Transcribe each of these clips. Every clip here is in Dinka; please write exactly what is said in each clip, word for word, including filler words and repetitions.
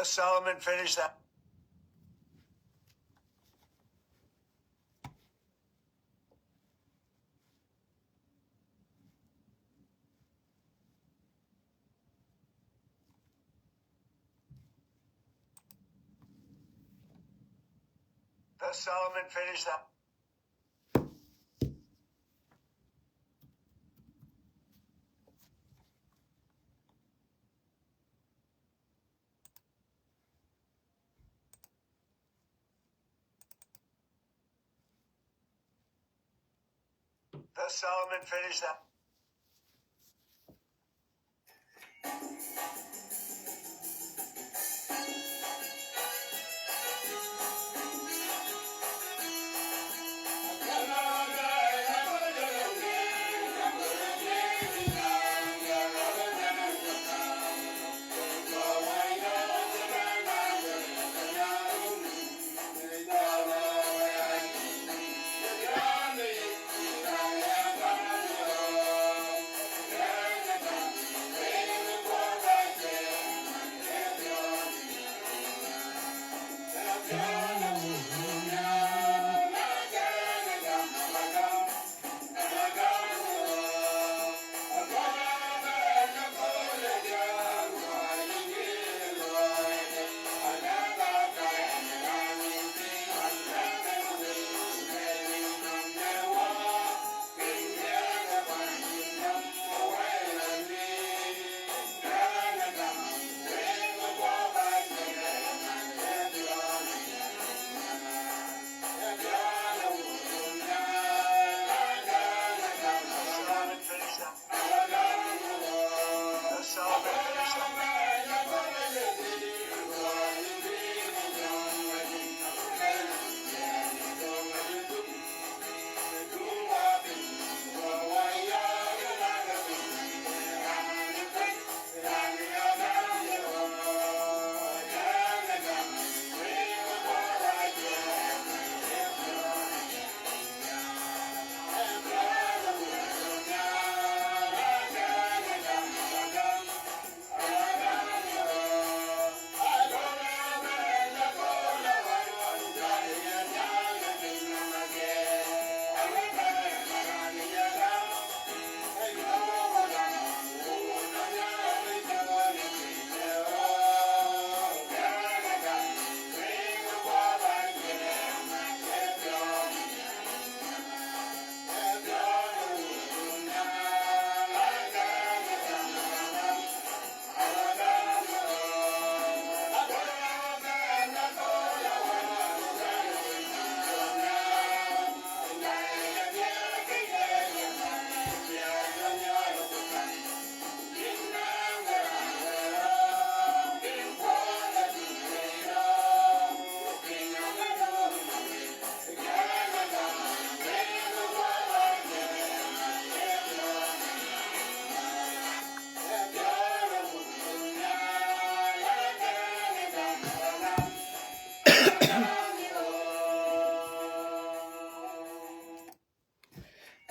Solomon finished that. Does Solomon finish that? Does Solomon finish that?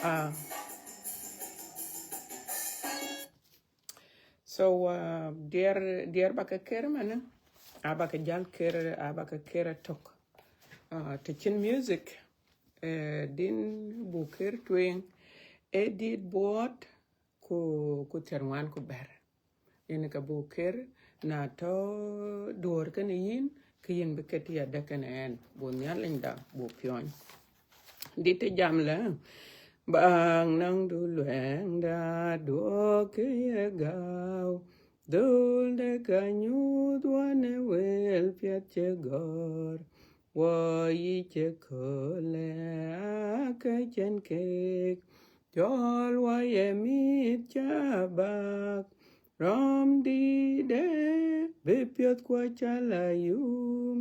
Ah. So, uh, diɛr, diɛr ba ke ker mane, a ba ke jal ker, a ba ke ker atok. Uh, te cin music, eh, din bu ker tueŋ, edit buɔt, ku, ku thiɛr ŋuan ku bɛr. Yen ka bu ker, na tɔ duɔr kene yin, ke yin bi ket ya de kene ɛn, bu Nhialic da, bu piɔny. Dit jam lɛ, bak naŋ du luɛŋda duɔk ke ye gau, dhul de ka nyuth wan e wel piɛth ce gɔr, wɔ yi ce kole ake cen kek, jɔl wɔ ye mith ca bak, rɔm dide bi piɔth kua ca la yum,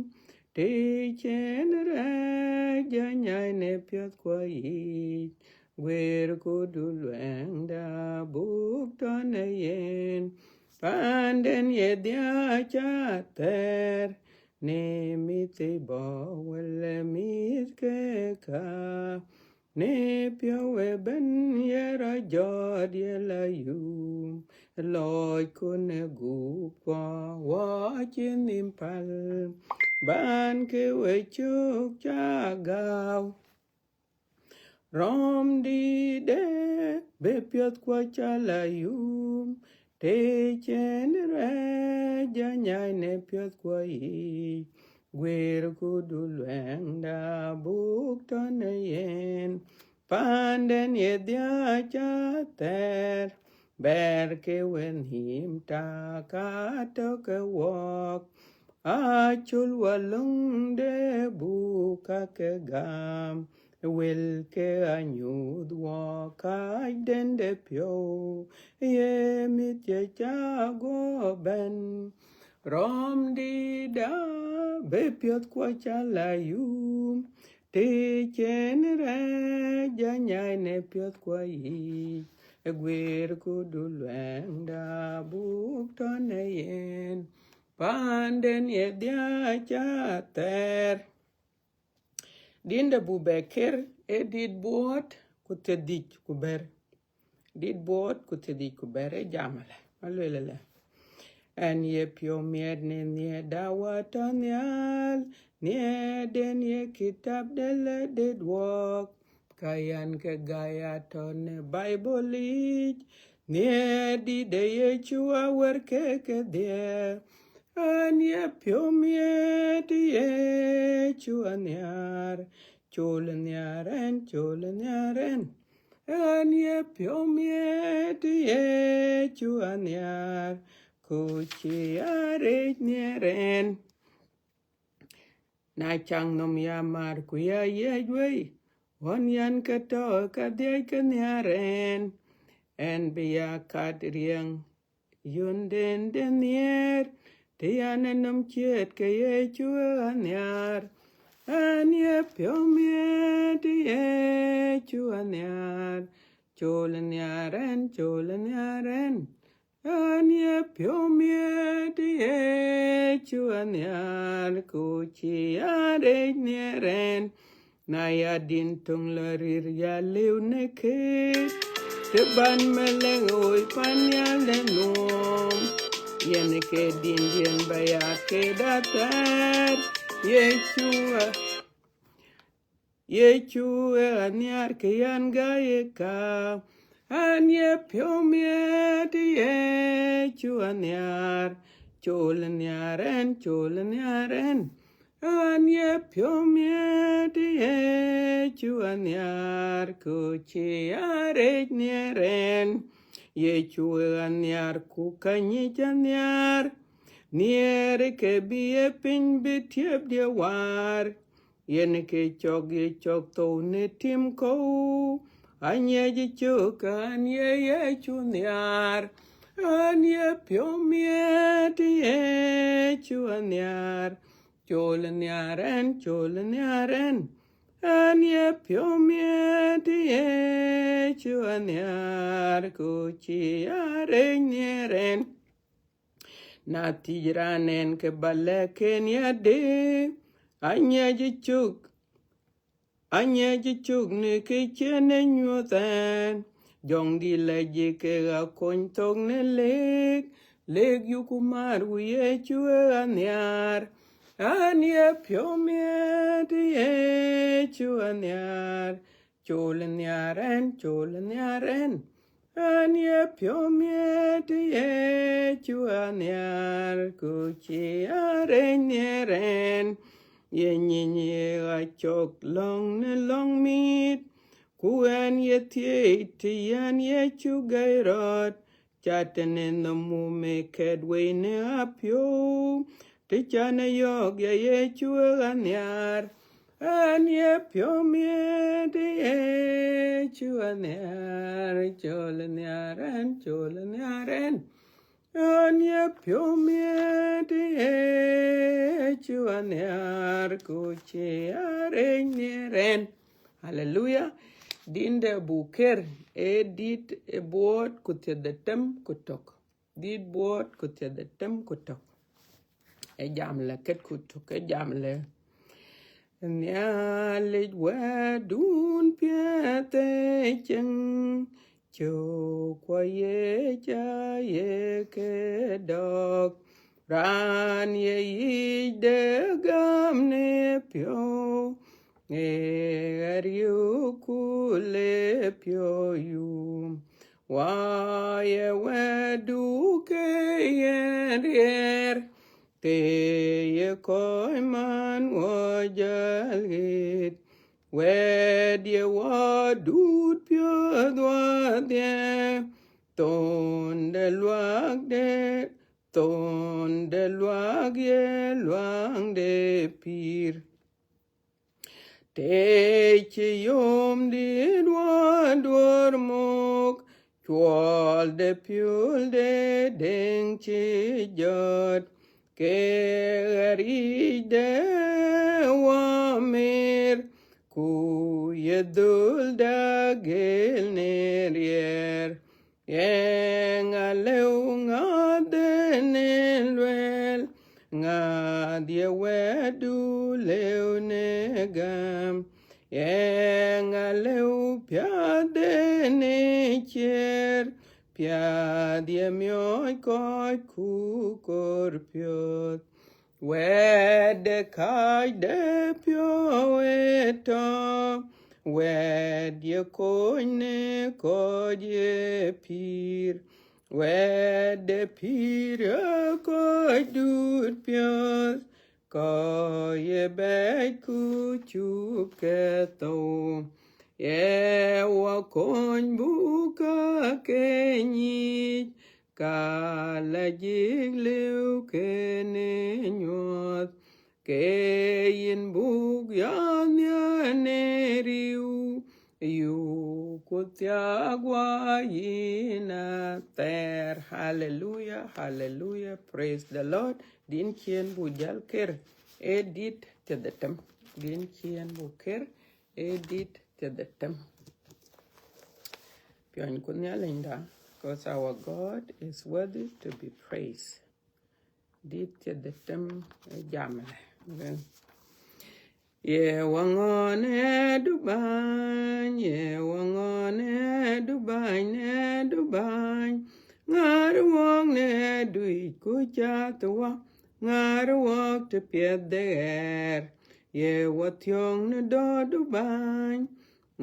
ti cen rɛɛc ja nyai ne piɔth kua yic, guer ku du luɛŋda buk tɔ ne yen, panden ye dhia ca thɛɛr, ne mith bɔ wele mith ke ka, ne piɔu ëbɛ̈n ye rɔt jɔt ye la yum, Lɔc ku në gup kuɔ wɔ cï nhïm päl, bän ke we cök ca gäu. Rɔm dïïtde bï piɔ̈th kuɔ ca la yum, të cïn rɛɛc anyai në piɔ̈th kuɔ yiic. Guiir ku du luɛɛŋda buk tɔ̈ në yen, paanden ye dhiac athɛɛr, bɛ̈ɛ̈r ke we nhïïm tak atɔ̈ ke wɔɔk. Acul wä löŋde buk ka ke gam, wël ke anyuth wɔ kacden de piɔ̈u, ye mïth cï ca guɔ bɛ̈n. Rɔm dïïtda bï piɔ̈th kuɔ ca la yum, të cïn rɛɛc anyai në piɔ̈th kuɔ yiic. Guiir ku du luɛɛŋda buk tɔ̈ në yen, paanden ye dhiac athɛɛr. Dïïtde buk bɛ ker ë dït buɔɔt ku thiërdhïc ku bɛ̈t. Dït buɔɔt ku thiërdhïc ku bɛ̈t ë jam ëlä, aluel ëlä: Ɣɛn ye piɔ̈u miɛt në nhiɛɛrda wä tɔ̈ nhial, nhiɛɛrden ye kitap de lë dït wɔɔk. Ka yɛn ke gäi atɔ̈ në Baibol yic, nhiɛɛrdït de Yecu awär ke kedhie. Ɣɛn ye piɔ̈u miɛt Yecu anhiaar, col nhiaar ɣɛn, col nhiaar ɣɛn. Ɣɛn ye piɔ̈u miɛt Yecu anhiaar, ku cï arëëc nhiɛɛr ɣɛn. Na cak nɔm ya maar ku ya yiëc wei, ɣɔn yɛn ke tɔ̈ ka dhiëc ke nhiaar ɣɛn, ɣɛn bï ya kat riɛŋ yönden de nhiɛɛr, të yan ë nɔm ciët ke Yecu ɣa nhiaar. Ɣɛn ye piɔ̈u miɛt Yecu anhiaar, col nhiaar ɣɛn, col nhiaar ɣɛn. Ɣɛn ye piɔ̈u miɛt Yecu anhiaar, ku cï arëëc nhiɛɛr ɣɛn. Na ya din töŋ lɔ rïr ya liu në keet, të ban me lëŋ ɣoi pan nhial de nuɔɔm. Yen ke din diɛn ba ya keet athɛɛr. Yecu ɣa, Yecu ɣa nhiaar ke yɛn gäi ye ka. Ɣɛn ye piɔ̈u miɛt Yecu anhiaar, col nhiaar ɣɛn, col nhiaar ɣɛn. Ɣɛn ye piɔ̈u miɛt Yecu anhiaar, ku cï arëëc nhiɛɛr ɣɛn. Yecu ɣa nhiaar ku ka nyic anhiaar, nhiɛɛr ke bï ye piny bï tiëpdiɛ̈ waar. Yen ke cɔk ye cɔk thou në tim kɔ̈u, anyiɛc cök ɣɛn ye Yecu nhiaar. Ɣɛn ye piɔ̈u miɛt Yecu anhiaar, col nhiaar ɣɛn, col nhiaar ɣɛn. Ɣɛn ye piɔ̈u miɛt Yecu anhiaar, ku cï arëëc nhiɛɛr ɣɛn. Na thiëc raan ɣɛn ke ba lɛ̈k ken ya de, anyiɛc cök, anyiɛc cök në kë cïn ë nyuɔ̈th ɣɛn. Jɔŋdït lɔ jik ke ɣa kony thok në lëk, lëk yuku maar ku Yecu ɣa nhiaar. Ɣɛn ye piɔ̈u miɛt Yecu anhiaar, col nhiaar ɣɛn, col nhiaar ɣɛn. Ɣɛn ye piɔ̈u miɛt Yecu anhiaar, ku cï arëëc nhiɛɛr ɣɛn. Ye nyiny ye ɣa cɔk lɔ̈ŋ në lɔ̈ŋ miit, ku ɣɛn ye thiëëc të yɛn Yecu gäi rɔt. Ca tënë nɔm mum ë kɛt wei në apiɔ̈u, të can ë yɔ̈ɔ̈k ya Yecu ɣa nhiaar. Ɣɛn ye piɔ̈u miɛt Yecu anhiaar, col nhiaar ɣɛn, col nhiaar ɣɛn. Ɣɛn ye piɔ̈u miɛt Yecu anhiaar, ku cï arëëc nhiɛɛr ɣɛn. Haleluya. Dïïtde buk ker ë dït ë buɔɔt ku thiërdhetem ku tök. Dït buɔɔt ku thiërdhetem ku tök. Ë jam lɔ ket ku tök, ë jam lɔ: Nhialic wɛ̈tdun piɛth ë cieŋ, cök, ku aye ca ye ke dɔ̈k. Raan ye yic de gäm në piɔ̈u, ee ɣa riëëu ku le piɔ̈u yum. Wä ye wɛ̈tdu ke yen riɛɛr, ke ye kɔc man wä jäl ɣet. Wɛ̈t ye wä dut piɔ̈ɔ̈th wädhie, thon de luaak de, thon de luaak ye luaŋ de pïïr. Tëë cï yom dït wä duɔ̈r muk, cuɔl de piöl de deŋ cï jɔt, ke ɣa ric de wä mer, ku ye dhöl da gël në riɛɛr. Yeŋa lëu ŋäth de në lueel, ŋäth ye wɛ̈tdu lëu në gäm. Yeŋa lëu piäth de në ciëër, piäth ye miɔɔc kɔc ku kor piɔ̈ɔ̈th. Wɛ̈t de kääc de piɔ̈u ë tɔ̈, wɛ̈t ye kony në kɔc ye pïïr, wɛ̈t de pïïr ye kɔc dut piɔ̈ɔ̈th, kɔc ye bɛ̈ɛ̈c ku cup ke thou. Ye wä kony buk ka ke nyic, ka la jik lëu kënë nyuɔɔth, ke yïn buk ya nhial në riëëu, yuk ku thiak wä yïn athɛɛr. Hallelujah, hallelujah, praise the Lord. Din ciën bu jäl kër, ee dit thiërdhetem. Din ciën bu kër, ee dit thiërdhetem. Piɔ̈ny ku Nhialicda, 'cause our God is worthy to be praised. Dit thiërdhetem ë jam ëlë. Ye wä ŋɔ̈ɔ̈n ë du bäny, ye wä ŋɔ̈ɔ̈n ë du bäny, ë du bäny. Ŋäär wɔk në du yic ku cath wä, ŋäär wɔk të piɛth de ɣɛɛr. Ye wä thiɔ̈ŋ në dɔ̈ɔ̈rdu bäny,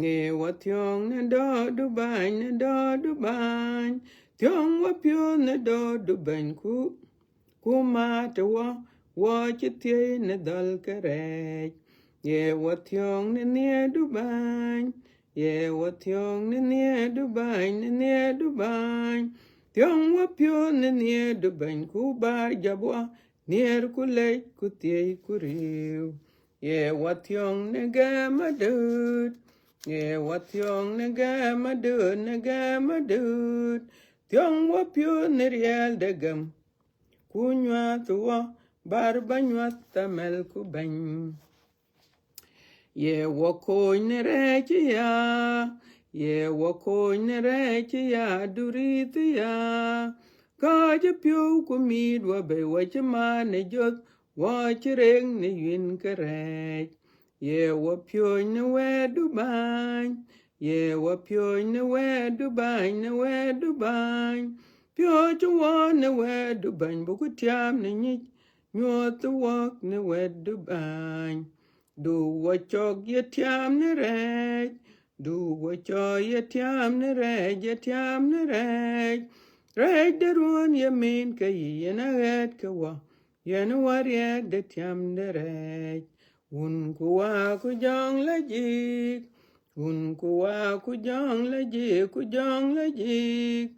ye wä thiɔ̈ŋ në dɔ̈ɔ̈rdu bäny, në dɔ̈ɔ̈rdu bäny. Thiɔ̈ŋ wä piɔ̈ɔ̈th në dɔ̈ɔ̈rdu bäny ku, ku maat wä, wä cï thiëi në dhɔ̈l kërɛɛc. Ye wä thiɔ̈ŋ në nhiërdu bäny, ye wä thiɔ̈ŋ në nhiërdu bäny, në nhiërdu bäny. Thiɔ̈ŋ wä piɔ̈ɔ̈th në nhiërdu bäny ku bär jɔp wä, nhiër ku lec ku thiëi ku riëëu. Ye wä thiɔ̈ŋ në gɛ̈m adööt, ye wä thiɔ̈ŋ në gɛ̈m adööt, në gɛ̈m adööt. Thiɔ̈ŋ wä piɔ̈ɔ̈th në riɛl de gäm, ku nyuäth wä, bär bä nyuäth amɛl ku bɛ̈ny. Ye wä kony në rɛ̈ɛ̈c ya, ye wä kony në rɛ̈ɛ̈c ya, du rïïth ya. Kääc ë piɔ̈u ku miit wä bei, wä cï maan ë joth, wä cï reŋ në yuïn kërɛɛc. Ye wä piööc në wɛ̈ɛ̈tdu bäny, ye wä piööc në wɛ̈ɛ̈tdu bäny, në wɛ̈ɛ̈tdu bäny. Piööc wä në wɛ̈ɛ̈tdu bäny, buk tiam në nyic, nyuɔɔth wɔk në wɛ̈ɛ̈tdu bäny. Du wä cɔk ye tiam në rɛ̈ɛ̈c, du wä cɔk ye tiam në rɛ̈ɛ̈c, ye tiam në rɛ̈ɛ̈c. Rɛ̈ɛ̈c de ruɔ̈ɔ̈n ye min ke yï yen aɣɛ̈ɛ̈t ke wä, yen wä riɛɛt de tiam de rɛ̈ɛ̈c. Wun ku wä ku jɔŋ la jik, wun ku wä ku jɔŋ la jik, ku jɔŋ la jik.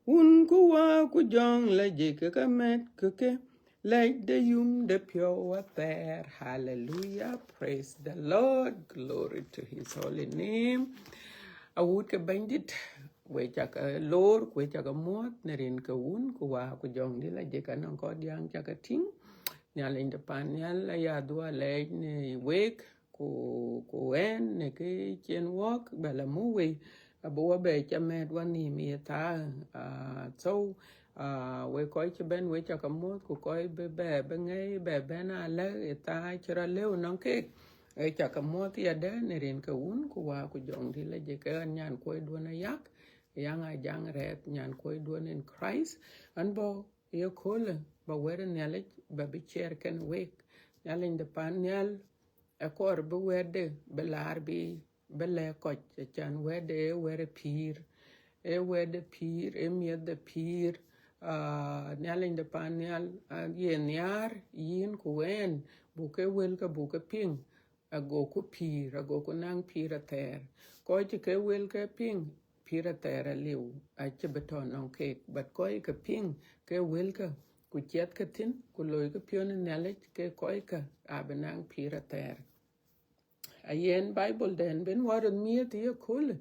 Wun ku wä ku jɔŋ la jik ke ka mɛt ke ke. Lɛc de yum de piɔ̈u athɛɛr. Hallelujah. Praise the Lord. Glory to his holy name. Awut ke Bɛ̈nydït, we cak loor, ku we cak muɔ̈th në rin ke wun ku wä ku jɔŋdï la jik, anɔŋ kɔc diäŋ cak tïŋ. Nhialic de pan nhial aya dhuɔ̈k alɛɛc në wek, ku, ku ɣɛn në kë cïn wɔk bɛ la muk wei, abï wä bɛ ca mɛt wä nhïïm ye thaa, ah, so, ah, wek kɔc cï bɛ̈n, we cak muɔ̈th, ku kɔc bï bɛ, bï ŋɛi bɛ bɛ̈n alɛ̈k ë thaa cï rɔt lëu nɔŋ keek, we cak muɔ̈th yadɛ̈ në rin ke wun ku wä ku jɔŋdï la jik, ke ɣɛn nyan kuɔcduɔ̈n Ayak, Yaŋ Ajaŋ Rɛɛth, nyan kuɔcduɔn in Christ, an bɔ̈ ye köölë ba wɛ̈t Nhialic ba bï ciɛɛr kenë week. Nhialic de pan nhial akɔɔr bï wɛ̈tde bï laar bï bï lɛ̈k kɔc, acan wɛ̈tde ee wɛ̈t ë pïïr, ee wɛ̈t ë pïïr, ee miɛ̈th de pïïr. Ah, Nhialic de pan nhial, ah, ye nhiaar yïn ku ɣɛn buk ke wëlke buk ke piŋ, agoku pïïr, agoku naŋ pïïr athɛɛr. Kɔc cï ke wëlke piŋ, pïïr athɛɛr aliu, acï bï tɔ̈ nɔŋ keek, but kɔc ke piŋ ke wëlke, ku ciɛthke thïn, ku loikë piɔ̈n ë Nhialic, ke kɔckë abï naŋ pïïr athɛɛr. Ayen Bible dɛn ben wä röt miëth ye köölë,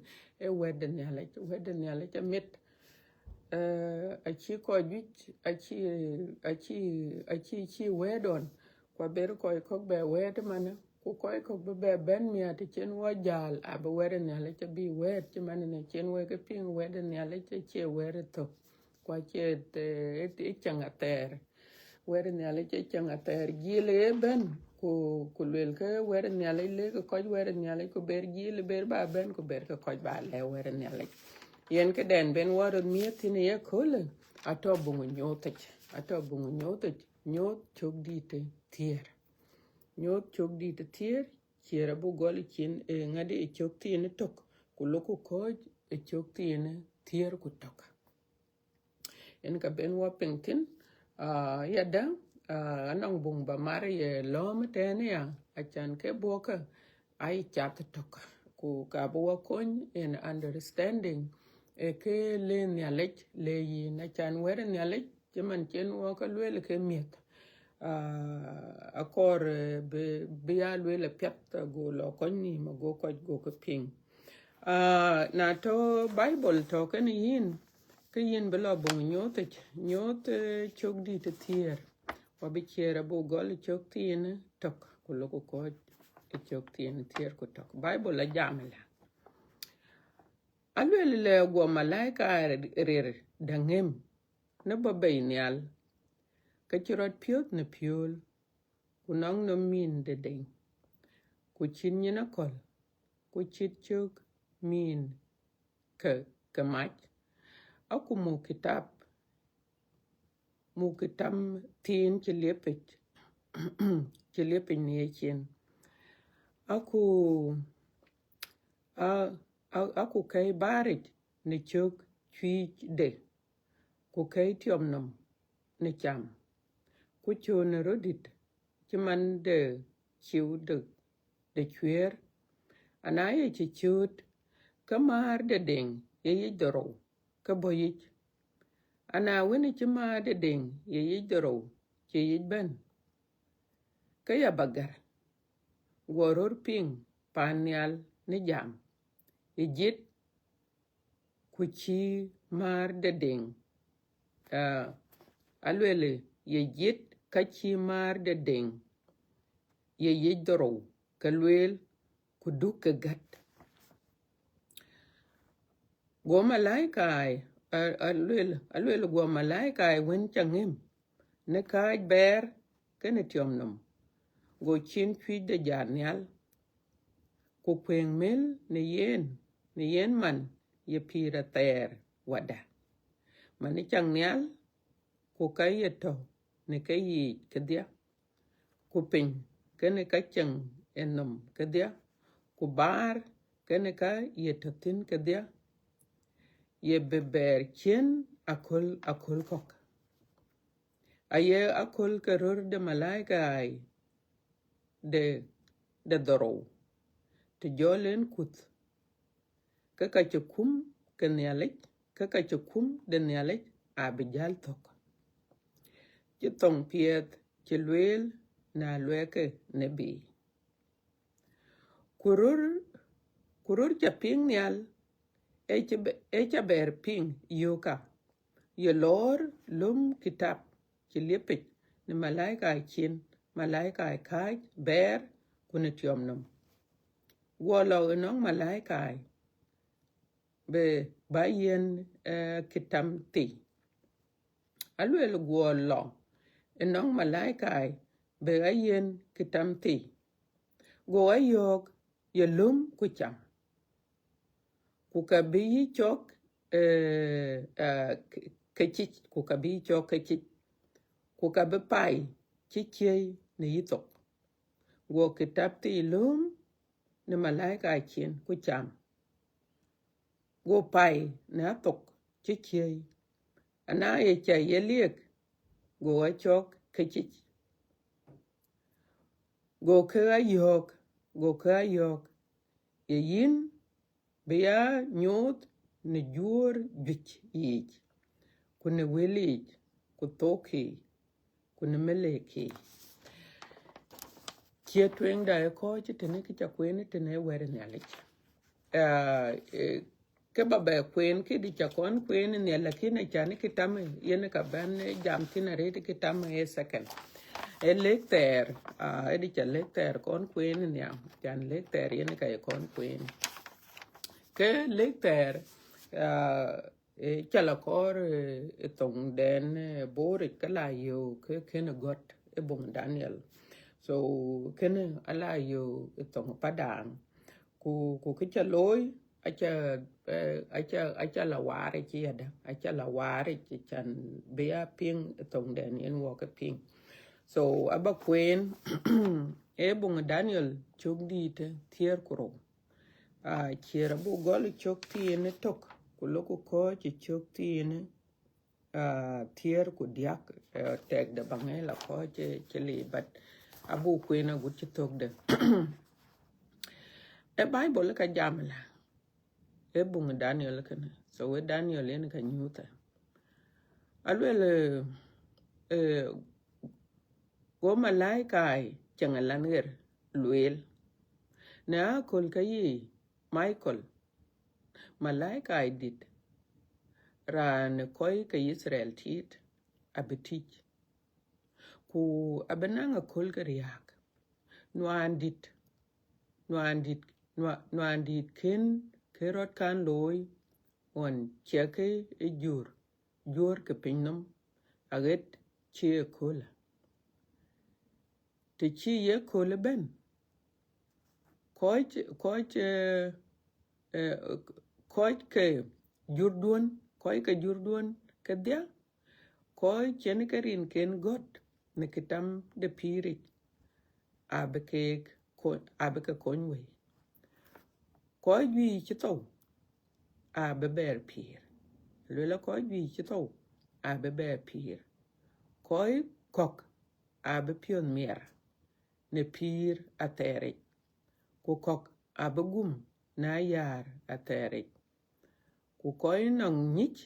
ee wɛ̈t de Nhialic, wɛ̈t de Nhialic amit. Eh, acï kɔc juëc, acï, acï, acï, cï wɛ̈ɛ̈t ɣɔn, ku aber kɔc kɔ̈k bɛ wɛ̈ɛ̈t ëmanë, ku kɔc kɔ̈k bï bɛ bɛ̈n miäk të cïn wɔ jäl, abï wɛ̈t de Nhialic abï wɛ̈ɛ̈t cï man në cïn wek ke piŋ, wɛ̈t de Nhialic acie wɛ̈t ë thök, ku acie, eh, ë, ë cäŋ athɛɛr. Wɛ̈t Nhialic ë cäŋ athɛɛr. Jiël ë bɛ̈n, ku, ku luelkë wɛ̈t Nhialic, lëkkë kɔc wɛ̈t Nhialic, ku ber jiël ber ba bɛ̈n, ku berkë kɔc ba lɛ̈k wɛ̈t Nhialic. Yen këdɛn ben wä röt miëth thïn ye köölë, atɔ̈ buŋ nyooth yic, atɔ̈ buŋ nyooth yic, nyooth cök dït ë thiëër. Nyooth cök dït ë thiëër, ciëër abuk gɔl cin, ë ŋadï ë cök thiin ë tök, ku loku kɔ̈ɔ̈c ë cök thiin ë thiëër ku tök. Yen ka ben wä piŋ thïn, ah, yadë, ah, anɔŋ buŋ ba mar ye lɔ̈ɔ̈m ëtɛ̈ɛ̈n aya, acan ke buɔ̈kkë, aa cath tök, ku ka bï wä kony in understanding, ee kë le Nhialic le yïn, acan wɛ̈t Nhialic, cï man cïn wɔ ke lueel ke miëth. Ah, akɔɔr, eh, bï, bï ya lueel apiɛth, ago lɔ kɔc nïïm, ago kɔc go ke piŋ. Ah, na tɔ̈ Bible tɔ̈ kenë yïn, ke yïn bï lɔ buŋ nyooth yic, nyooth, eh, cök dït ë thiëër, wä bï ciëër abuk gɔl ë cök thiin ë tök, ku loku kɔ̈ɔ̈c ë cök thiin ë thiëër ku tök. Bible ajam ëlä. Aluel lɛ guɔ malaika rir däŋ ŋëm në bɔ̈ bei nhial, ke cï rɔt piɔ̈th në piööl, ku nɔŋ nɔm mïn de deŋ, ku cït nyin akɔ̈l, ku cït cök mïn ke, ke mac. Aku muk kitap, muk kitam thiin cï liep yic, cï liep yic në yecin. Aku, a, a, aku kɛ̈i bäär yic në cök cuiicde, ku kɛ̈i tiɔp nɔm në cam, ku cööt në röt dït cï man de ciu de, de cuëër. Ana ye cï cööt, ke määr de deŋ ye yic dhorou ke bɔ̈ yic. Ana wën cï määr de deŋ ye yic dhorou cï yic bɛ̈n, ke ya ba gär, guɔ röör piŋ paan nhial në jam, ye jiët ku cï määr de deŋ. Ah, aluel ye jiët ka cï määr de deŋ ye yic dhorou ke lueel, ku duk ke gät. Go malaika, a, aluel, aluel guɔ malaika wën ca ŋëm në kääc bɛ̈ɛ̈r kenë tiɔp nɔm, go cin cuiicde jat nhial, ku kuëëŋ mël në yen, në yen man ye pïïr athɛɛr wada, man ë cak nhial, ku ka ye tɔ̈ në keyiic kedhie, ku piny kenë ka ceŋ ë nɔm kedhie, ku bäär kenë ka ye tɔ̈ thïn kedhie, ye bï bɛɛr ciën aköl, aköl kɔ̈k. Aye aköl ke röör de malaika de, de dhorou, të jɔl en kuth, ke ka cï kum ke Nhialic, ke ka cï kum de Nhialic abï jäl thök, cï thoŋ piɛth cï lueel në aluɛɛk ke nebii. Ku röör, ku röör ca piŋ nhial, ee cï bɛ-, ee ca bɛɛr piŋ yöökë, ye lɔɔr löm kitap cï liep yic në malaika cin, malaika kääc bɛ̈ɛ̈r ku në tiɔp nɔm. Guɔ lɔ ënɔŋ malaika bï, ba yiɛ̈n, eh, kitam thii. Aluel guɔ lɔ ënɔŋ malaika bï ɣa yiɛ̈n kitam thii. Go ɣa yɔ̈ɔ̈k ye löm ku cam, ku ka bï yï cɔk eh, ah, ke- kecic, ku ka bï cɔk kecic, ku ka bï pai cï ciëi në yïthok. Go kitap thii lööm në malaika cin ku cam, go pai në athok cï ciëi. Ana ye ca ye liek, go acɔk kecic. Go ke ayɔ̈ɔ̈k, go ke ayɔ̈ɔ̈k, ye yïn bï ya nyuuth në juöör juëc yiic, ku në wël yiic, ku thok yiic, ku në melek yiic. Cie tueŋda ë kɔc tënë kë ca kueen tënë wɛ̈t Nhialic. Ah, eh, ke ba bɛ kueen, kë dï ca kɔn kueen nhial, lakin acan kë tamë yen ka bɛn, eh, jam thïn arëët, kë tamë ë second. Ë lëk thɛɛr, ah, ë dï ca lëk thɛɛr kɔn kueen nhial, can lëk thɛɛr yen ka ye kɔn kueen. Ke lëk thɛɛr, ah, ë ca la kɔɔr, eh, ë thoŋdɛn, eh, Boric, ka la yöök ke kënë gɔ̈t ë buŋ Daniel. So kënë ala yöök ë thoŋ Padaŋ. Ku, ku kë ca looi, aca, eh, aca, aca la waaric yadë, aca la waaric can bï ya piŋ ë thoŋdɛn yen wɔ ke piŋ. So aba kueen, ë buŋ Daniel cök dïïtë thiëër ku rou. Ah, ciëër abuk gɔl cök thiin ë tök, ku loku kɔ̈ɔ̈c cök thiin ë, ah, thiëër ku diäk, eh, tɛkdɛ baŋ ë la kɔ̈ɔ̈c cï, cï liic, but abuk kueen agut cï thökdë. Ë Bible ka jam la, ë buŋ Daniel kënë. So ë Daniel yen ka nyuuthë. Aluel, eh, eh, go malaika ceŋ alan ɣer lueel, në aköl ke yiic, Michael, malaika dït, raan ë kɔc ke Yithriɛl tiit, abï tïc, ku abï naŋ aköl ke riääk, nuaan dït, nuaan dït, nua-, nuaan dït kën, kë rɔt kan looi, ɣɔn ciɛkë ë jur, juöör ke pinynhom, aɣet cï ëköölë. Të cï ye köölë bɛ̈n, kɔc, kɔc, eh, eh, kɔc ke jurduön, kɔc ke jurduön kedhia, kɔc cïn ke rinken gɔ̈t në kitam de pïïric, abï keek kony, abï ke kony wei. Kɔc juëc cï thou abï bɛɛr pïïr. Luelë kɔc juëc cï thou abï bɛɛr pïïr. Kɔc kɔ̈k abï piɔ̈th miɛr në pïïr athɛɛric, ku kɔ̈k abï gum në ayäär athɛɛric, ku kɔc nɔŋ nyic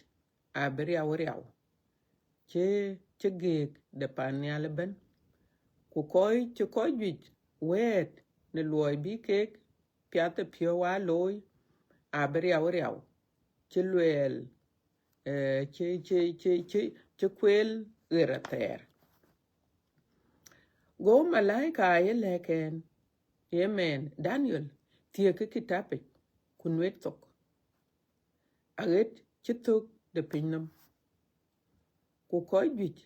abï riau riau, cï, cï geek de pan nhial ëbɛ̈n, ku kɔc, cï kɔc juëc wɛ̈ɛ̈t në luɔi bï keek piathëpiɔ̈u aa looi, abï riau riau, cï luɛɛl, eh, cï, cï, cï, cï, cï kueel ɣer athɛɛr. Go malaika ye lɛ̈k ɛn, ye mɛn, Daniel, thiëëk kitapic, ku nuet thok, aɣet cï thök de pinynhom. Ku kɔc juëc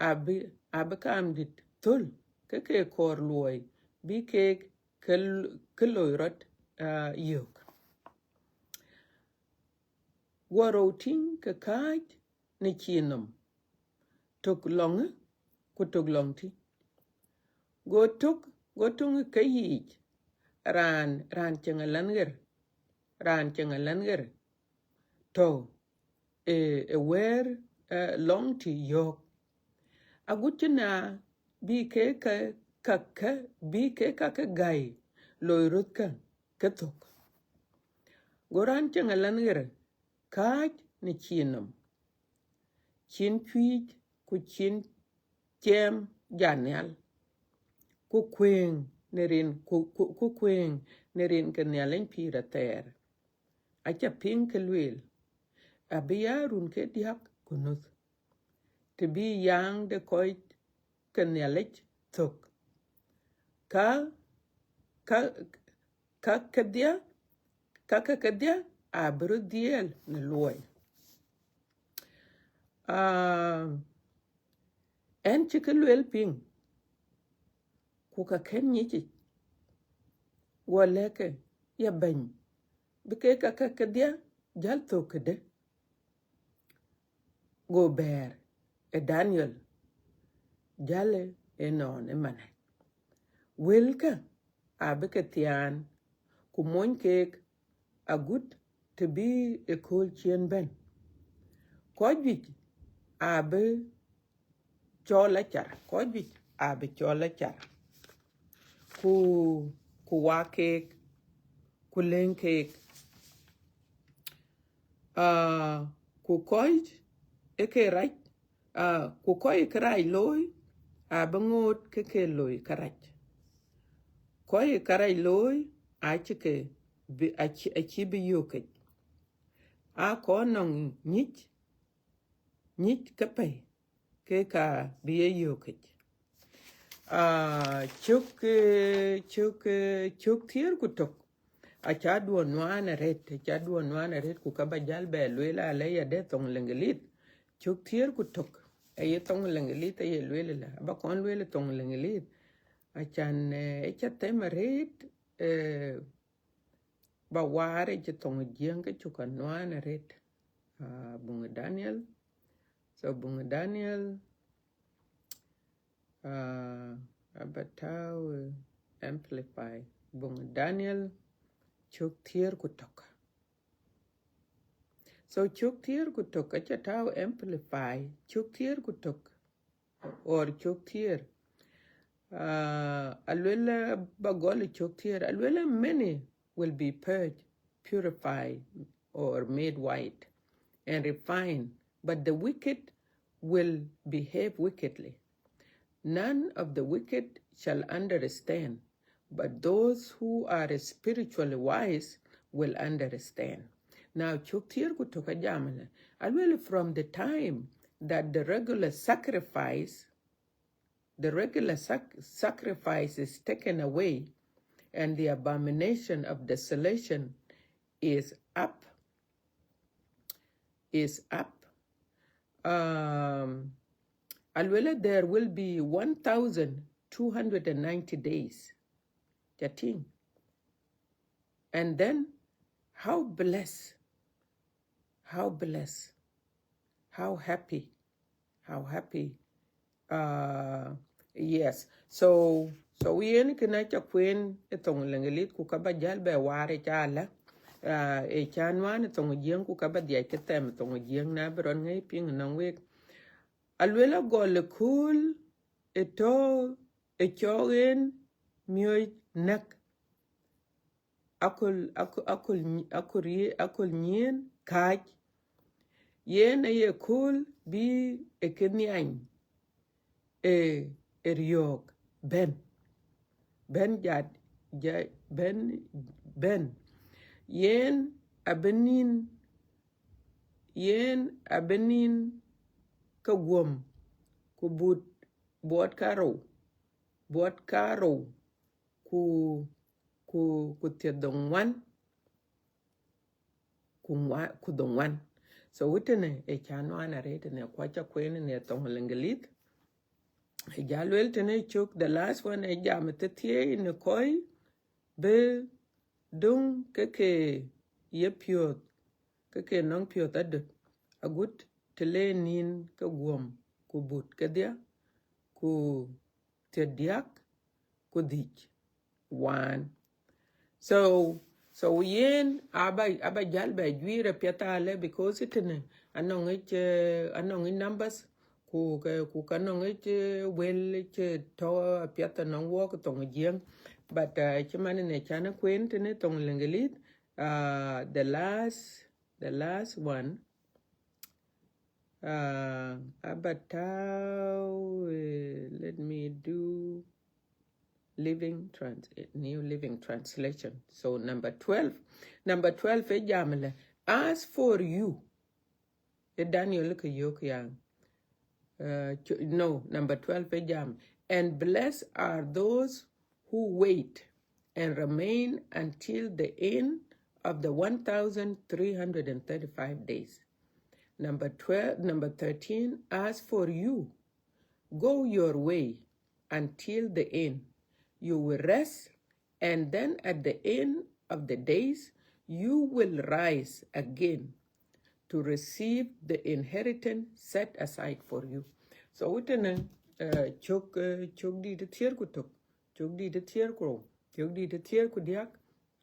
abï, abï kaam dït thöl, ke ke kɔɔr luɔi bï keek ke, ke loi rɔt, ah, yök. Guɔ rou tïŋ ke kääc në cin nɔm, tök lɔŋë, ku tök lɔŋtï. Go tök, go töŋ ke yiic, raan, raan ceŋ alan ɣer, raan ceŋ alan ɣer, tɔ̈ ë, ë wɛ̈ɛ̈r, eh, lɔŋtï yɔ̈ɔ̈k. Agut cï na bï ke, ke, ka, ke, bï ke ka ke gäi loi röth ke, ke thök. Go raan ceŋ alan ɣer kääc në cin nɔm, cin cuiic ku cin ciɛɛm jat nhial, ku kuëëŋ në rin, ku, ku, ku kuëëŋ në rin ke Nhialic pïïr athɛɛr. Aca piŋ ke lueel, abï ya run ke diäk ku nuth, të bï yaaŋ de kɔc ke Nhialic thök. Ka, ka, ka kedhia, ka ke kedhia abï röt dhiɛɛl në luɔi. Ah, ɛn cï ke lueel piŋ, ku ka kën nyicic, guɔ lɛ̈k ke, ya bɛ̈ny, bï ke ka ke kedhia jäl thök këdë? go bɛ̈ɛ̈r ë Daniel jäl ë ënɔɔnë ëmënë. Wëlkä abï ke thiaan, ku mony keek agut të bï ë kööl ciëën bɛ̈n. Kɔc juëc abï cɔl acar, kɔc juëc abï cɔl acar, ku, ku wak keek, ku lëŋ keek. Ah, ku kɔc ë ke rac, ah, ku kɔc ë kërac looi, abï ŋoot ke ke loi kërac. Kɔc ë kërac looi acï ke bï, acï, acï bï yökic. Aa kɔn nɔŋ nyic, nyic ke pɛ̈i, ke ka bï ye yökic. Ah, cök, eh, cök, eh, cök thiëër ku tök. Aca duɔ̈n nuan arëët, aca duɔ̈n nuan arëët, ku ka ba jäl bɛ lueel alë ya de thoŋ Leŋgelith. Cök thiëër ku tök, aye thoŋ Leŋgelith aye lueel la, aba kɔn lueel thoŋ Leŋgelith. Acan, eh, ë ca them arëët, eh, ba waar ë cï thoŋ Jiëŋ ke cök anuan arëët. Ah, buŋ Daniel. So buŋ Daniel, ah, aba tääu, eh, amplify. Buŋ Daniel, cök thiëër ku tök. So cök thiëër ku tök aca tääu amplify, cök thiëër ku tök, or cök thiëër. Ah, aluel, eh, ba gɔl cök thiëër, aluel, eh, many will be purged, purified, or made white, and refined, but the wicked will behave wickedly. None of the wicked shall understand, but those who are spiritually wise will understand. Now, cök thiëër ku tök ajam ëlä, aluel, from the time that the regular sacrifice, the regular sac-, sacrifice is taken away, and the abomination of desolation is up, is up. Um, aluel, there will be one thousand two hundred and ninety days. Ca tïŋ. And then, how blessed, how blessed, how happy, how happy. Uh, yes. So, so yen kënë ca kueen ë thoŋ Leŋgelith, ku ka ba jäl bɛ waar ë ca lä, uh, ë ca nuan ë thoŋ Jiëŋ, ku ka ba dhiac ke them ë thoŋ Jiëŋ, na bï rɔt ŋäc piŋ nɔŋ wek. Aluel, agɔl ë kööl ë tɔ̈ ë cɔk en miööc näk, aköl, aköl, aköl nyi-, aköl ye-, aköl nyiën kääc. Yen aye kööl bï ë kë nhiany ë, ë riɔ̈ɔ̈k bɛ̈n. Bɛ̈n jat, ja-, bɛ̈n, bɛ̈n. Yen abï nïn, yen abï nïn ke guɔ̈m, ku but buɔt karou, buɔt karou, ku, ku, ku thiërdhoŋuan, ku ŋua-, ku dhoŋuan. So wëtënë ë ca nuan arëët ënë, ku aca kueen ënë thoŋ Leŋgelith. Ë ja lueel tënë cök, the last one, ë jam ë thëthiëëi në kɔc bï döŋ ke ke ye piɔ̈ɔ̈th, ke ke nɔŋ piɔ̈ɔ̈th adöt, agut të le nïn ke guɔ̈m, ku but kedhia, ku thiërdiäk, ku dhïc, waan. So, so yen aba, aba jäl bɛ juiir apiɛth alë, because ëtënë anɔŋ yic, eh, anɔŋ yic numbers, ku ke, ku ka nɔŋ yic, eh, wël cï tɔ̈ apiɛth anɔŋ wɔk thoŋ Jiëŋ. But, uh, cï man ënë can ë kueen tënë thoŋ Leŋgelith, uh, the last, the last one, uh, aba tääu, eh, let me do Living Trans-, eh, New Living Translation. So number twelve, number twelve ë jam lë, as for you, ë Daniel ke yök ya. Uh, ch-, no, number twelve ë jam, and blessed are those who wait and remain until the end of the one thousand three hundred and thirty-five days. Number twelve, number thirteen, as for you, go your way until the end. You will rest, and then at the end of the days, you will rise again to receive the inheritance set aside for you. So witënë, uh, cök uh, cök dït thiëër ku tök, cök dït thiëër ku rou, cök dït thiëër ku diäk.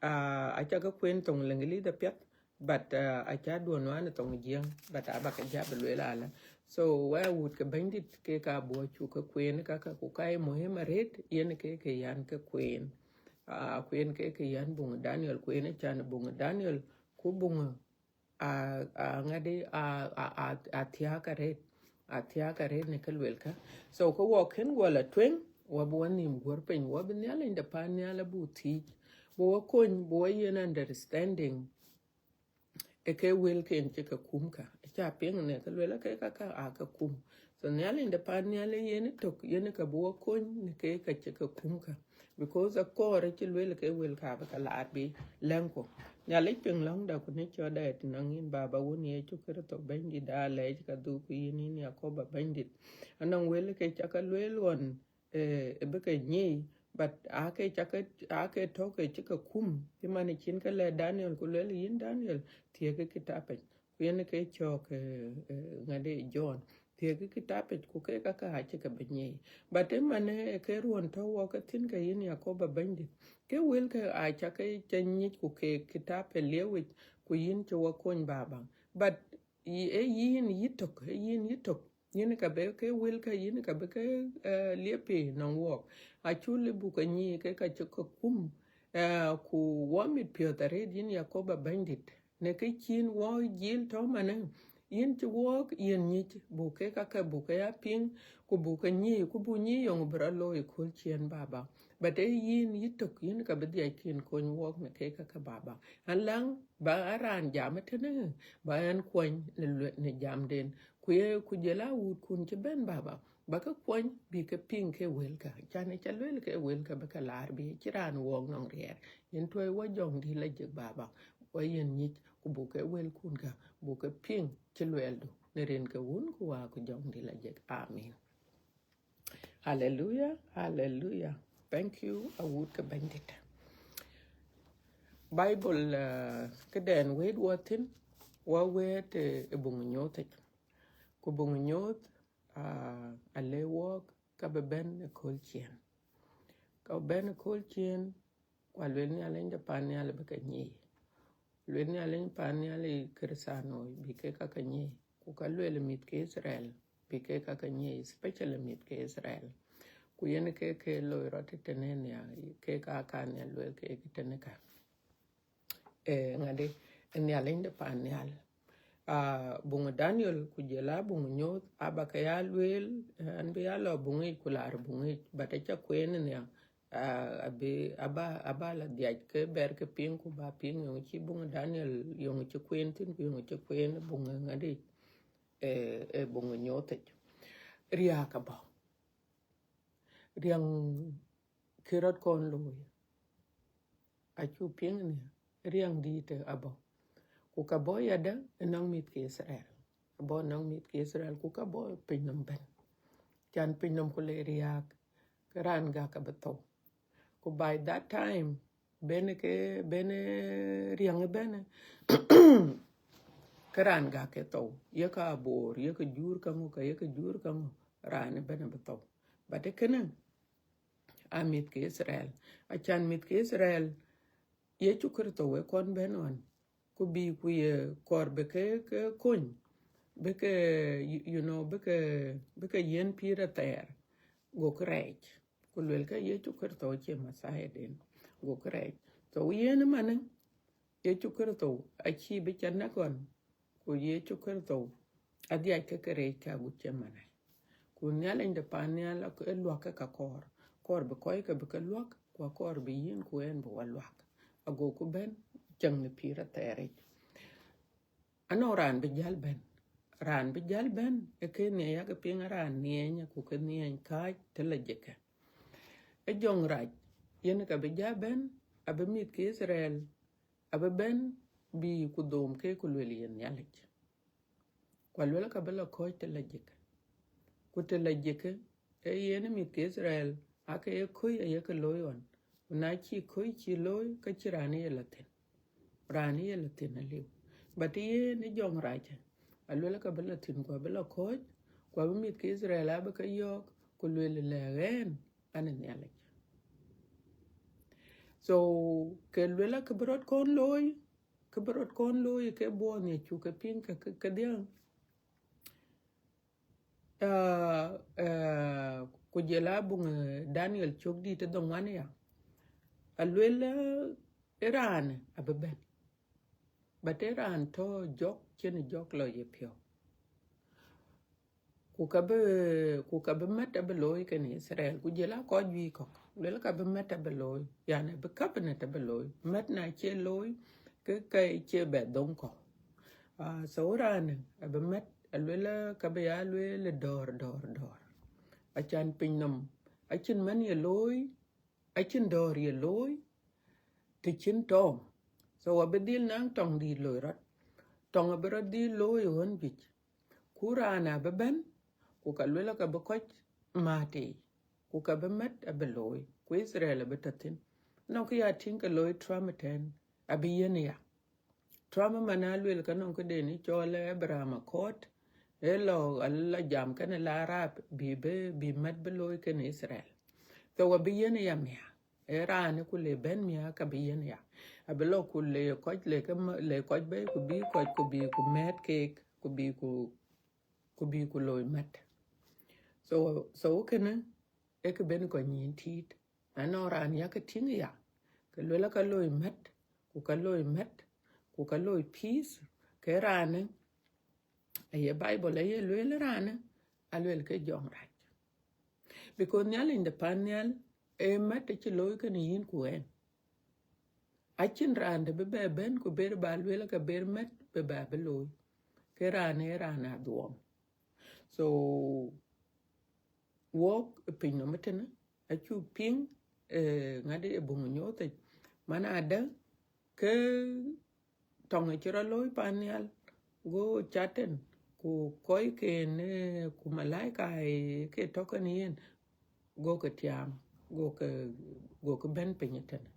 Uh, aca ke kuen thoŋ Leŋgelith apiɛth, but uh, aca duɔ̈n wään thoŋ Jiëŋ, but aba ke ja bï lueel alä. So wek wut ke Bɛ̈nydït, ke ka buɔ cuk ke kuen kaka, ku ka ye muhim arëët, yen ke ke yan ke kuen. Uh, ku yen ke ke yan buŋ Daniel, ku yen can buŋ Daniel, ku buŋ aŋadi athiäk arëët, athiäk arëët në ke luelkë. So ke wɔ kën guɔ la tueŋ, wɔ bï wɔ nïïm guɔ̈r piny, wɔ bï Nhialic de pan nhial abuk thiëëc, bï wɔ kony, bï wɔ yen understanding ë ke wëlken cï ke kum ka. Aca piŋ në ke luel ke kaka aa ke kum. So Nhialic de pan nhial ë yen ë tök, yen ë ke bï wɔ kony në ke ka cï ke kum ka. Because akɔɔr acï luel ke wël ka bï ke laar bï lɛ̈ŋku. Nhialic piŋ lɔ̈ŋda ku në cɔɔtda ë tënɔŋ yïn Baba wun Yecu Kërtho Bɛ̈nydït, aa lɛc ka dhuk yïn, yïn Yakoba Bɛ̈nydït. Anɔŋ wël ke cä ke lueel ɣɔn, eh, ë bï ke nyic, but aake cä ke, aake tɔ̈ ke cï ke kum, cï man cïn ke lɛ̈k Daniel ku lueel yïn Daniel, thiëëk kitapec. Ku yen ke cɔɔk, eh, eh, ŋadi John, thiëëk kitapic, ku ke kaka acï ke bï nyic. But ëmën ë ke ruɔ̈n tɔ̈ wɔ ke thïn ke yïn Yakoba Bɛ̈nydït, ke wëlkë aca ke cä nyic ku ke kitap ë liëwic, ku yïn cï wɔ kony Baba. But yï- ë yïn yï tök, ë yïn yï tök, yïn ka bï ke wëlkë, yïn ka bï ke, eh, liep ë nɔŋ wɔɔk. Acul ë buk ke nyic ke ka cï ke kum, eh, ku wɔ mit piɔ̈th arëët yïn Yakoba Bɛ̈nydït. Në kë cïn wɔ jil tɔ̈ manë, yïn cï wɔɔk yen nyic, buk ke kake buk ke ya piŋ, ku buk ke nyic, ku buk nyic yɔŋ bï rɔt looi ë kööl ciëën Baba. But ë yïn yï tök, yïn ka bï dhiac kin kony wɔɔk në ke kake Baba. Alaŋ ba a raan jam ëtënë, ba ɛn kuɔny në lue- në jamden. Ku ye ku jël a wuutkun cï bɛ̈n Baba, ba ke kuɔny bï ke piŋ ke wëlkä, can ë cä luel ke wëlkä bï ke laar bï cï raan wɔɔk nɔŋ riɛɛr. Yen tuɔi wɔ jɔŋdï la jek Baba, wɔ yen nyic, ku buk ke wëlkun kä, buk ke piŋ cï luɛɛldu, në rin ke Wun ku Wä ku Jɔŋdï la jek. Amin. Haleluya, haleluya. Thank you, awut ke Bɛ̈nydït. Bible, uh, këdɛn wëët wɔ thïn, wɔ wëët, eh, ë buŋ nyooth yic. Ku buŋ nyooth, uh, ale wɔɔk ka bï bɛ̈n ë kööl ciëën. Ka bï bɛ̈n ë kööl ciëën, ku aluel Nhialic de pan nhial bï ke nyic. Luel Nhialic pan nhial ë Kërthiano bï ke kake nyic, ku ka luel mïth ke Itharel bï ke kake nyic, especially mïth ke Itharel. Ku yen ke ke loi rɔt tëtënë nhial, ke ka ka nhial luel ke tëtënë ka. Eh, ŋadi, Nhialic de pan nhial. Ah, buŋ Daniel ku jël a buŋ nyooth, aba ke ya lueel, eh, an bï ya lɔ buŋ yic ku laar buŋ yic, but aca kueen nhial. Ah, abï, aba, aba la dhiac ke bɛr ke piŋ, ku ba piŋ yöŋ cï buŋ Daniel, yöŋ cï kueen thïn, ku yöŋ cï kueen buŋ ŋadi, eh, eh, buŋ nyooth yic. Riääk abɔ̈. Riäŋ kë rɔt kɔn looi. Acu piŋ ni riäŋ dïïtë abɔ̈. Ku ka bɔ̈ yadë ë nɔŋ mïth ke Itharel. Abɔ̈ nɔŋ mïth ke Itharel, ku ka bɔ̈ piny nɔm bɛ̈n. Can piny nɔm ku le riääk, ke raan gak abï thou. Ku by that time, bɛ̈n ke, bɛ̈n, eh, riäŋ ëbɛ̈n, ke raan gak ke thou. Ye ka aboor, ye ke juur kaŋö, ka ye ke juur kaŋö, raan ëbɛ̈n abï thou. But ë kënë, a mïth ke Itharel. Acan mïth ke Itharel, Yecu Kërtho ë kɔn bɛ̈n ɣɔn, ku bï ku ye kɔɔr bï ke, ke kony, bï ke, you, you know, bï ke, bï ke yiën pïïr athɛɛr, gokï rɛɛc. Ku luelkë Yecu Kërtho acie Messiah den, gokï rɛɛc. So yen ëmanë, Yecu Kërtho acïï bï cä näk ɣɔn, ku Yecu Kërtho adhiac ke ke reec ka agut cï man ë. Ku Nhialic de pan nhial ë luäk ke ka kɔɔr, kɔɔr bï kɔc ke bï ke luäk, ku akɔɔr bï yïn ku ɣɛn bï wa luäk. Agoku bɛ̈n cäŋ në pïïr athɛɛr yic. Anɔŋ raan bï jäl bɛ̈n. Raan bï jäl bɛ̈n, ë ke nhiɛɛc yak piŋ raan nhiɛɛny, ku ke nhiɛɛny kääc të la jikë. Ë jɔŋ rac, yen ka bï jäl bɛ̈n, abï mïth ke Itharel, abï bɛ̈n bï ku dhom ke ku luel yen Nhialic. Ku aluel ka bï la kɔ̈ɔ̈c të la jikë. Ku të la jikë, ee yen mïth ke Itharel, aake ye köc aye ke looi ɣɔn. Ku na cï köc cï looi, ka cï raan ye la thïn. Raan ye la thïn aliu. But yen ë jɔŋrac, aluel ka bï la thïn, ku abï la kɔ̈ɔ̈c, ku abï mïth ke Israel abï ke yɔ̈ɔ̈k, ku luel lɛ ɣɛn an Nhialic. So ke luel ke bï rɔt kɔn looi, ke bï rɔt kɔn looi ke buɔɔth ye cuk ke piŋ ke kedhia. Uh, uh, ku jɔl a buŋ Daniel cök dït ë dhoŋuan ya, aluel ë raan abï bɛ̈n, but ë raan tɔ̈ jɔk, cïn jɔk lɔ ye piɔ̈u. Ku ka bï, ku ka bï mät abï looi kenë Israel, ku jɔl a kɔc juëc kɔ̈k, luel ka bï mät abï looi, yani abï cabinet abï looi, mät na cie looi, ke ka cie bɛ dhoŋ kɔ̈u. Uh, so raan abï mät, aluel ka bï ya lueel dɔ̈ɔ̈r, dɔ̈ɔ̈r, dɔ̈ɔ̈r. Acan piny nɔm, acïn män ye looi, acïn dɔ̈ɔ̈r ye looi, të cïn tɔŋ. So abï dhil naŋ tɔŋ dït loi rɔt. Tɔŋ abï rɔt dhil looi ɣön juëc. Ku raan abï bɛ̈n, ku ka luel ka bï kɔc mät tei, ku ka bï mät abï looi, ku Israel abï tɔ̈ thïn. Nɔŋ kë ya tïŋ ke looi Trump ëtɛ̈n, abï yen ya. Trump man aluel ka nɔŋ këden ë cɔl Abraham Accord, ë lɔ, ala jam kenë la Arab, bï, bï, bï mät bï looi kenë Israel. So abï yen ya miäk. Ë raan ku le bɛ̈n miäk ka bï yen ya. Abï lɔ ku le kɔc, le ke ma-, le kɔc bɛ̈i, ku bï kɔc, ku bï ku mɛ̈t keek, ku bï ku, ku bï ku looi mät. So, so kënë, ë kë ben kɔc nyïn tïït. Anɔŋ raan ya ke tïŋ ya, ke luel ka looi mät, ku ka looi mät, ku ka looi peace, ke raanë, aye Bible aye lueel raanë, aluel ke jɔŋrac. Because Nhialic de pan nhial, ë mät acï looi kenë yïn ku ɣɛn. Acïn raan de bï bɛ bɛ̈n ku ber ba luel ka ber mät bï ba bï looi. Ke raanë ë raan adhuɔm. So, wok ë piny nɔm ëtënë, acuk piŋ, eh, ŋadï ë buŋ nyuɔɔth yic, man adë ke tɔŋ ë cï rɔt looi pan nhial, go Catan, ku kɔcken, eh, ku malaika, eh, ke tɔ̈ kenë yen, go ke tiaam, go ke, go ke bɛ̈n piny ëtënë.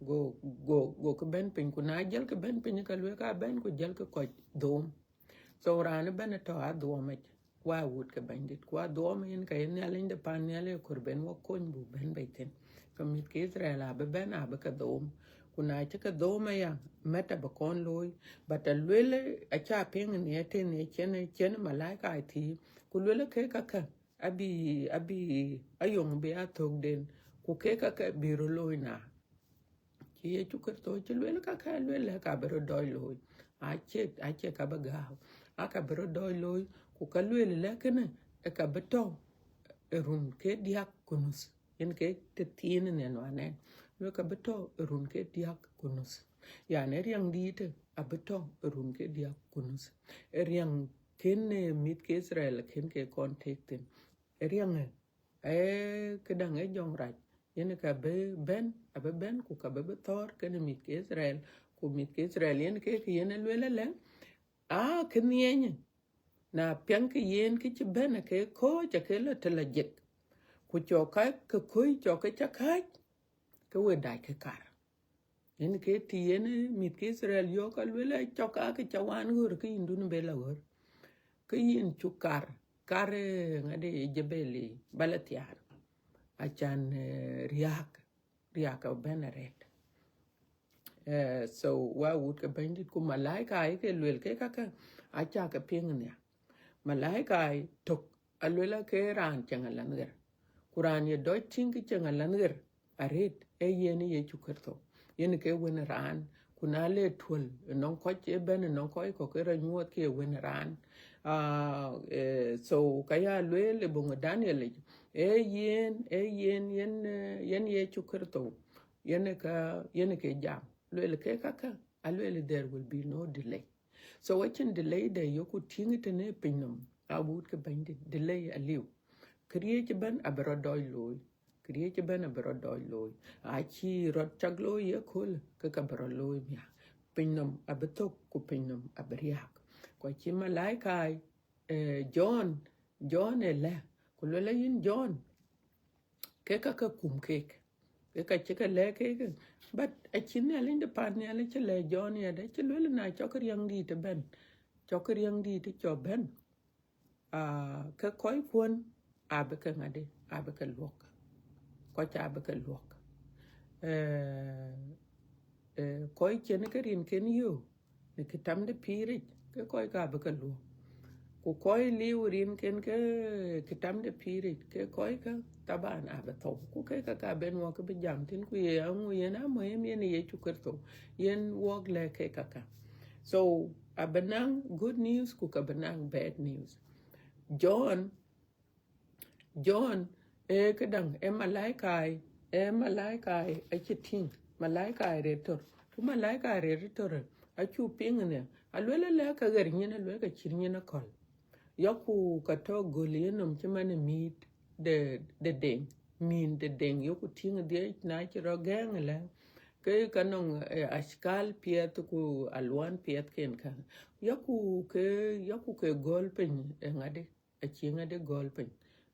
Go, go, go ke bɛ̈n piny, ku na jɔl ke bɛ̈n piny, ka luel ka bɛ̈n, ku jɔl ke kɔc dhoom. So raan ëbɛ̈n ë tɔ̈ adhuɔm yic, wa wut ke Bɛ̈nydït, ku adhuɔm yen ka ye Nhialic de pan nhial ë kɔɔr ben wɔ kony buk bɛ̈n bei thïn. Ke mïth ke Israel abï bɛ̈n, abï ke dhoom. Ku na cï ke dhoom aya, mät abï kɔn looi. But aluel, aca piŋ në ëtënë, cïn, cïn malaika ë thiëëp, ku luel ke kakë, abï, abï, ayoŋ bï athökden, ku ke kakë bï röt looi na. Cï Yecu Kërtho cï luel kakë, luel lɛ ka bï rɔt dɔc looi. Acie, acie ka bï gääu. A ka bï rɔt dɔc looi, ku ka luel lɛ kënë, ë ka bï tɔ̈ ë run ke diäk ku nuth. Yen ke të thiin në nuanɛn. Luel ka bï tɔ̈ ë run ke diäk ku nuth. Yani riɛŋ dïïtë abï tɔ̈ ë run ke diäk ku nuth. Ë riɛŋ kën, eh, mïth ke Israel kën ke kɔn tek thïn. Ë riɛŋë, eh, këdäŋ ë jɔŋrac, yen ka bï bɛ̈n, abï bɛ̈n, ku ka bï bï thɔ̈ɔ̈r kenë mïth ke Israel, ku mïth ke Israel yen ke kë yen ë luel ëlë, aa, kë nhiɛɛnyë, na piɛŋkï yen kë cï bɛ̈n, ke kɔ̈ɔ̈c, ke lɔ të lɔ jek, ku cɔk ka ke kɔ̈ɔ̈c, cɔk ke cä kääc, ke we dac ke kar. Yen ke të yen, eh, mïth ke Israel yɔ̈ɔ̈k, ka luel, eh, cɔk ka ke cä wan ɣör, ke yïn dun be lɔ ɣör. Ke yïn cuk kar, kar, eh, ŋadï, Jebel, ba lɔ thiaar. Acan, eh, riääk, riääk abɛ̈n arëët. Eh, so, wa wut ke Bɛ̈nydït, ku malaika ë ke luel ke kakë, aca ke piŋ nhial. Malaika ë tök, aluel ke raan ceŋ alanh ɣer. Ku raan ye dɔc tïŋ ke ceŋ alanh ɣer, arëët, ee yen Yecu Kërtho. Yen ke Wën raan, ku na le tuɔ̈l, ënɔŋ kɔc ëbɛ̈n, ënɔŋ kɔc kɔ̈k ë rɔt nyuɔɔth ke Wën raan. Ah, eh, so, ka ya lueel ë buŋ Daniel yic, ee yen, ee yen, yen, eh, yen Yecu Kërtho, yen ka, yen ke jam. Luel ke kakë, aluel, there will be no delay. So, acïn delay de yöku tïŋ tënë piny nɔm, a wut ke Bɛ̈nydït, delay aliu. Këriëëc ëbɛ̈n abï rɔt dɔc looi. Këriëëc ëbɛ̈n abï rɔt dɔc looi. Acï rɔt cak looi ye kööl, ke ka bï rɔt looi miäk. Piny nɔm abï thök, ku piny nɔm abï riääk. Ku acï malaika, eh, John, John ë lɛ̈k, ku luel, yïn John, ke kakë kum keek. Ke ka cï ke lɛ̈k kek, but acï Nhialic de pan nhial cï lɛ̈k John yadë, cï lueel na cɔk riäŋdït ëbɛ̈n, cɔk riäŋdït cɔk bɛ̈n, ah, ke kɔc kuɔn abï ke ŋadï, abï ke luɔk. Kɔc abï ke luɔk. Eh, eh, kɔc cïn ke rinken yök në kitam de pïïric, ke kɔc ka abï ke luɔk. Ku kɔc liu rinken ke kitam de pïïric, ke kɔc ka taban abï thou. Ku ke ka ka ben wɔ ke bï jam thïn, ku ye aŋu yen amuhim yen Yecu Kërtho, yen wɔk lɛ̈k ke kaka. So, abï naŋ good news, ku ka bï naŋ bad news. John, John, ee këdäŋ, ee malaikai, ee malaikai acï tïŋ, malaikai rëër tör. Ku malaikai rëër tör, acuk piŋ ënë, aluel alɛ ka ɣer nyin, aluel ka cït nyin akɔ̈l. Yaku ka tɔ göl yenɔm cï man ë mïït de, de deŋ, mïn de deŋ, yoku tïŋ dhiëc na cï rɔ gɛ̈ŋ ëlë, ke ka nɔŋ, eh, ashkal piɛth ku aluan piɛth ken ka. Yaku ke, yaku ke gɔl piny, eh, ŋadï, acï ŋadï gɔl piny,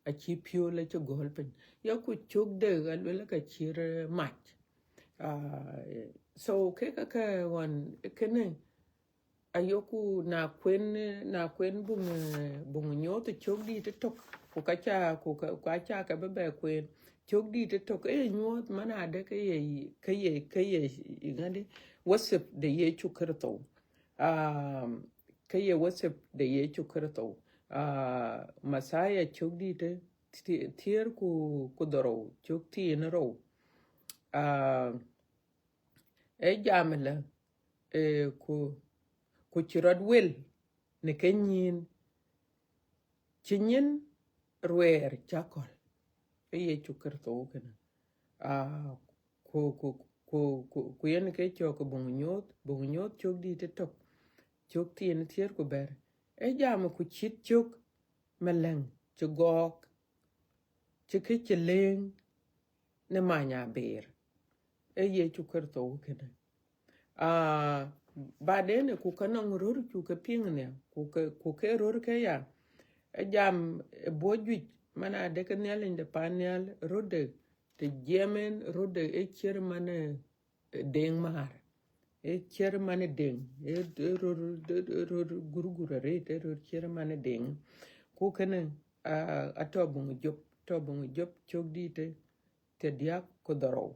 acï piöl acï gɔl piny. Yaku cök de aluel ka cï rë mac. Ah, so ke ka ke ɣɔn kënë, ayoku na kuen, na kuen buŋ, eh, buŋ nyuɔɔth cök dït ëtök, ku ka ca, ku ka, ku aca ke bï bɛ kuen. Cök dït ëtök, ee nyuɔɔth man adë ke ye, ke ye, ke ye, ŋadï, wasip de Yecu Kërtho. Ah, ke ye wasip de Yecu Kërtho. Ah, Mathayo cök dït ë thi-, thiëër ku, ku dhorou, cök thiin rou. Ah, ee jam ëlë, eh, ku, ku cï rɔt wel në ke nyïn, cï nyin ruɛɛr cä kɔ̈l, ee Yecu Kërtho kënë. Ah, ku, ku, ku, ku, ku yen ke cɔk buŋ nyuɔɔth, buŋ nyuɔɔth cök dït ëtök, cök thiin thiëër ku bɛ̈t. Ee jam ku cït cök malɛŋ cï gɔɔk, cï kë cï leŋ në many abëër, ee Yecu Kërtho kënë. Ah, baden ku ka nɔŋ röör cuk ke piŋ nhial, ku ke, ku ke röör ke ya, ee jam ë buɔ̈c juëc, man adë ke Nhialic de pan nhial, röör de të jiɛɛm en, röör de ë ciɛ̈r man, eh, deŋ määr. Ë ciɛ̈r man ë deŋ, ë, ë röör, ë, ë röör gurgur arëët, ë röör ciɛ̈r man ë deŋ. Ku kënë, ah, atɔ̈ buŋ Job, tɔ̈ buŋ Job cök dït ë thiërdiäk ku dhorou.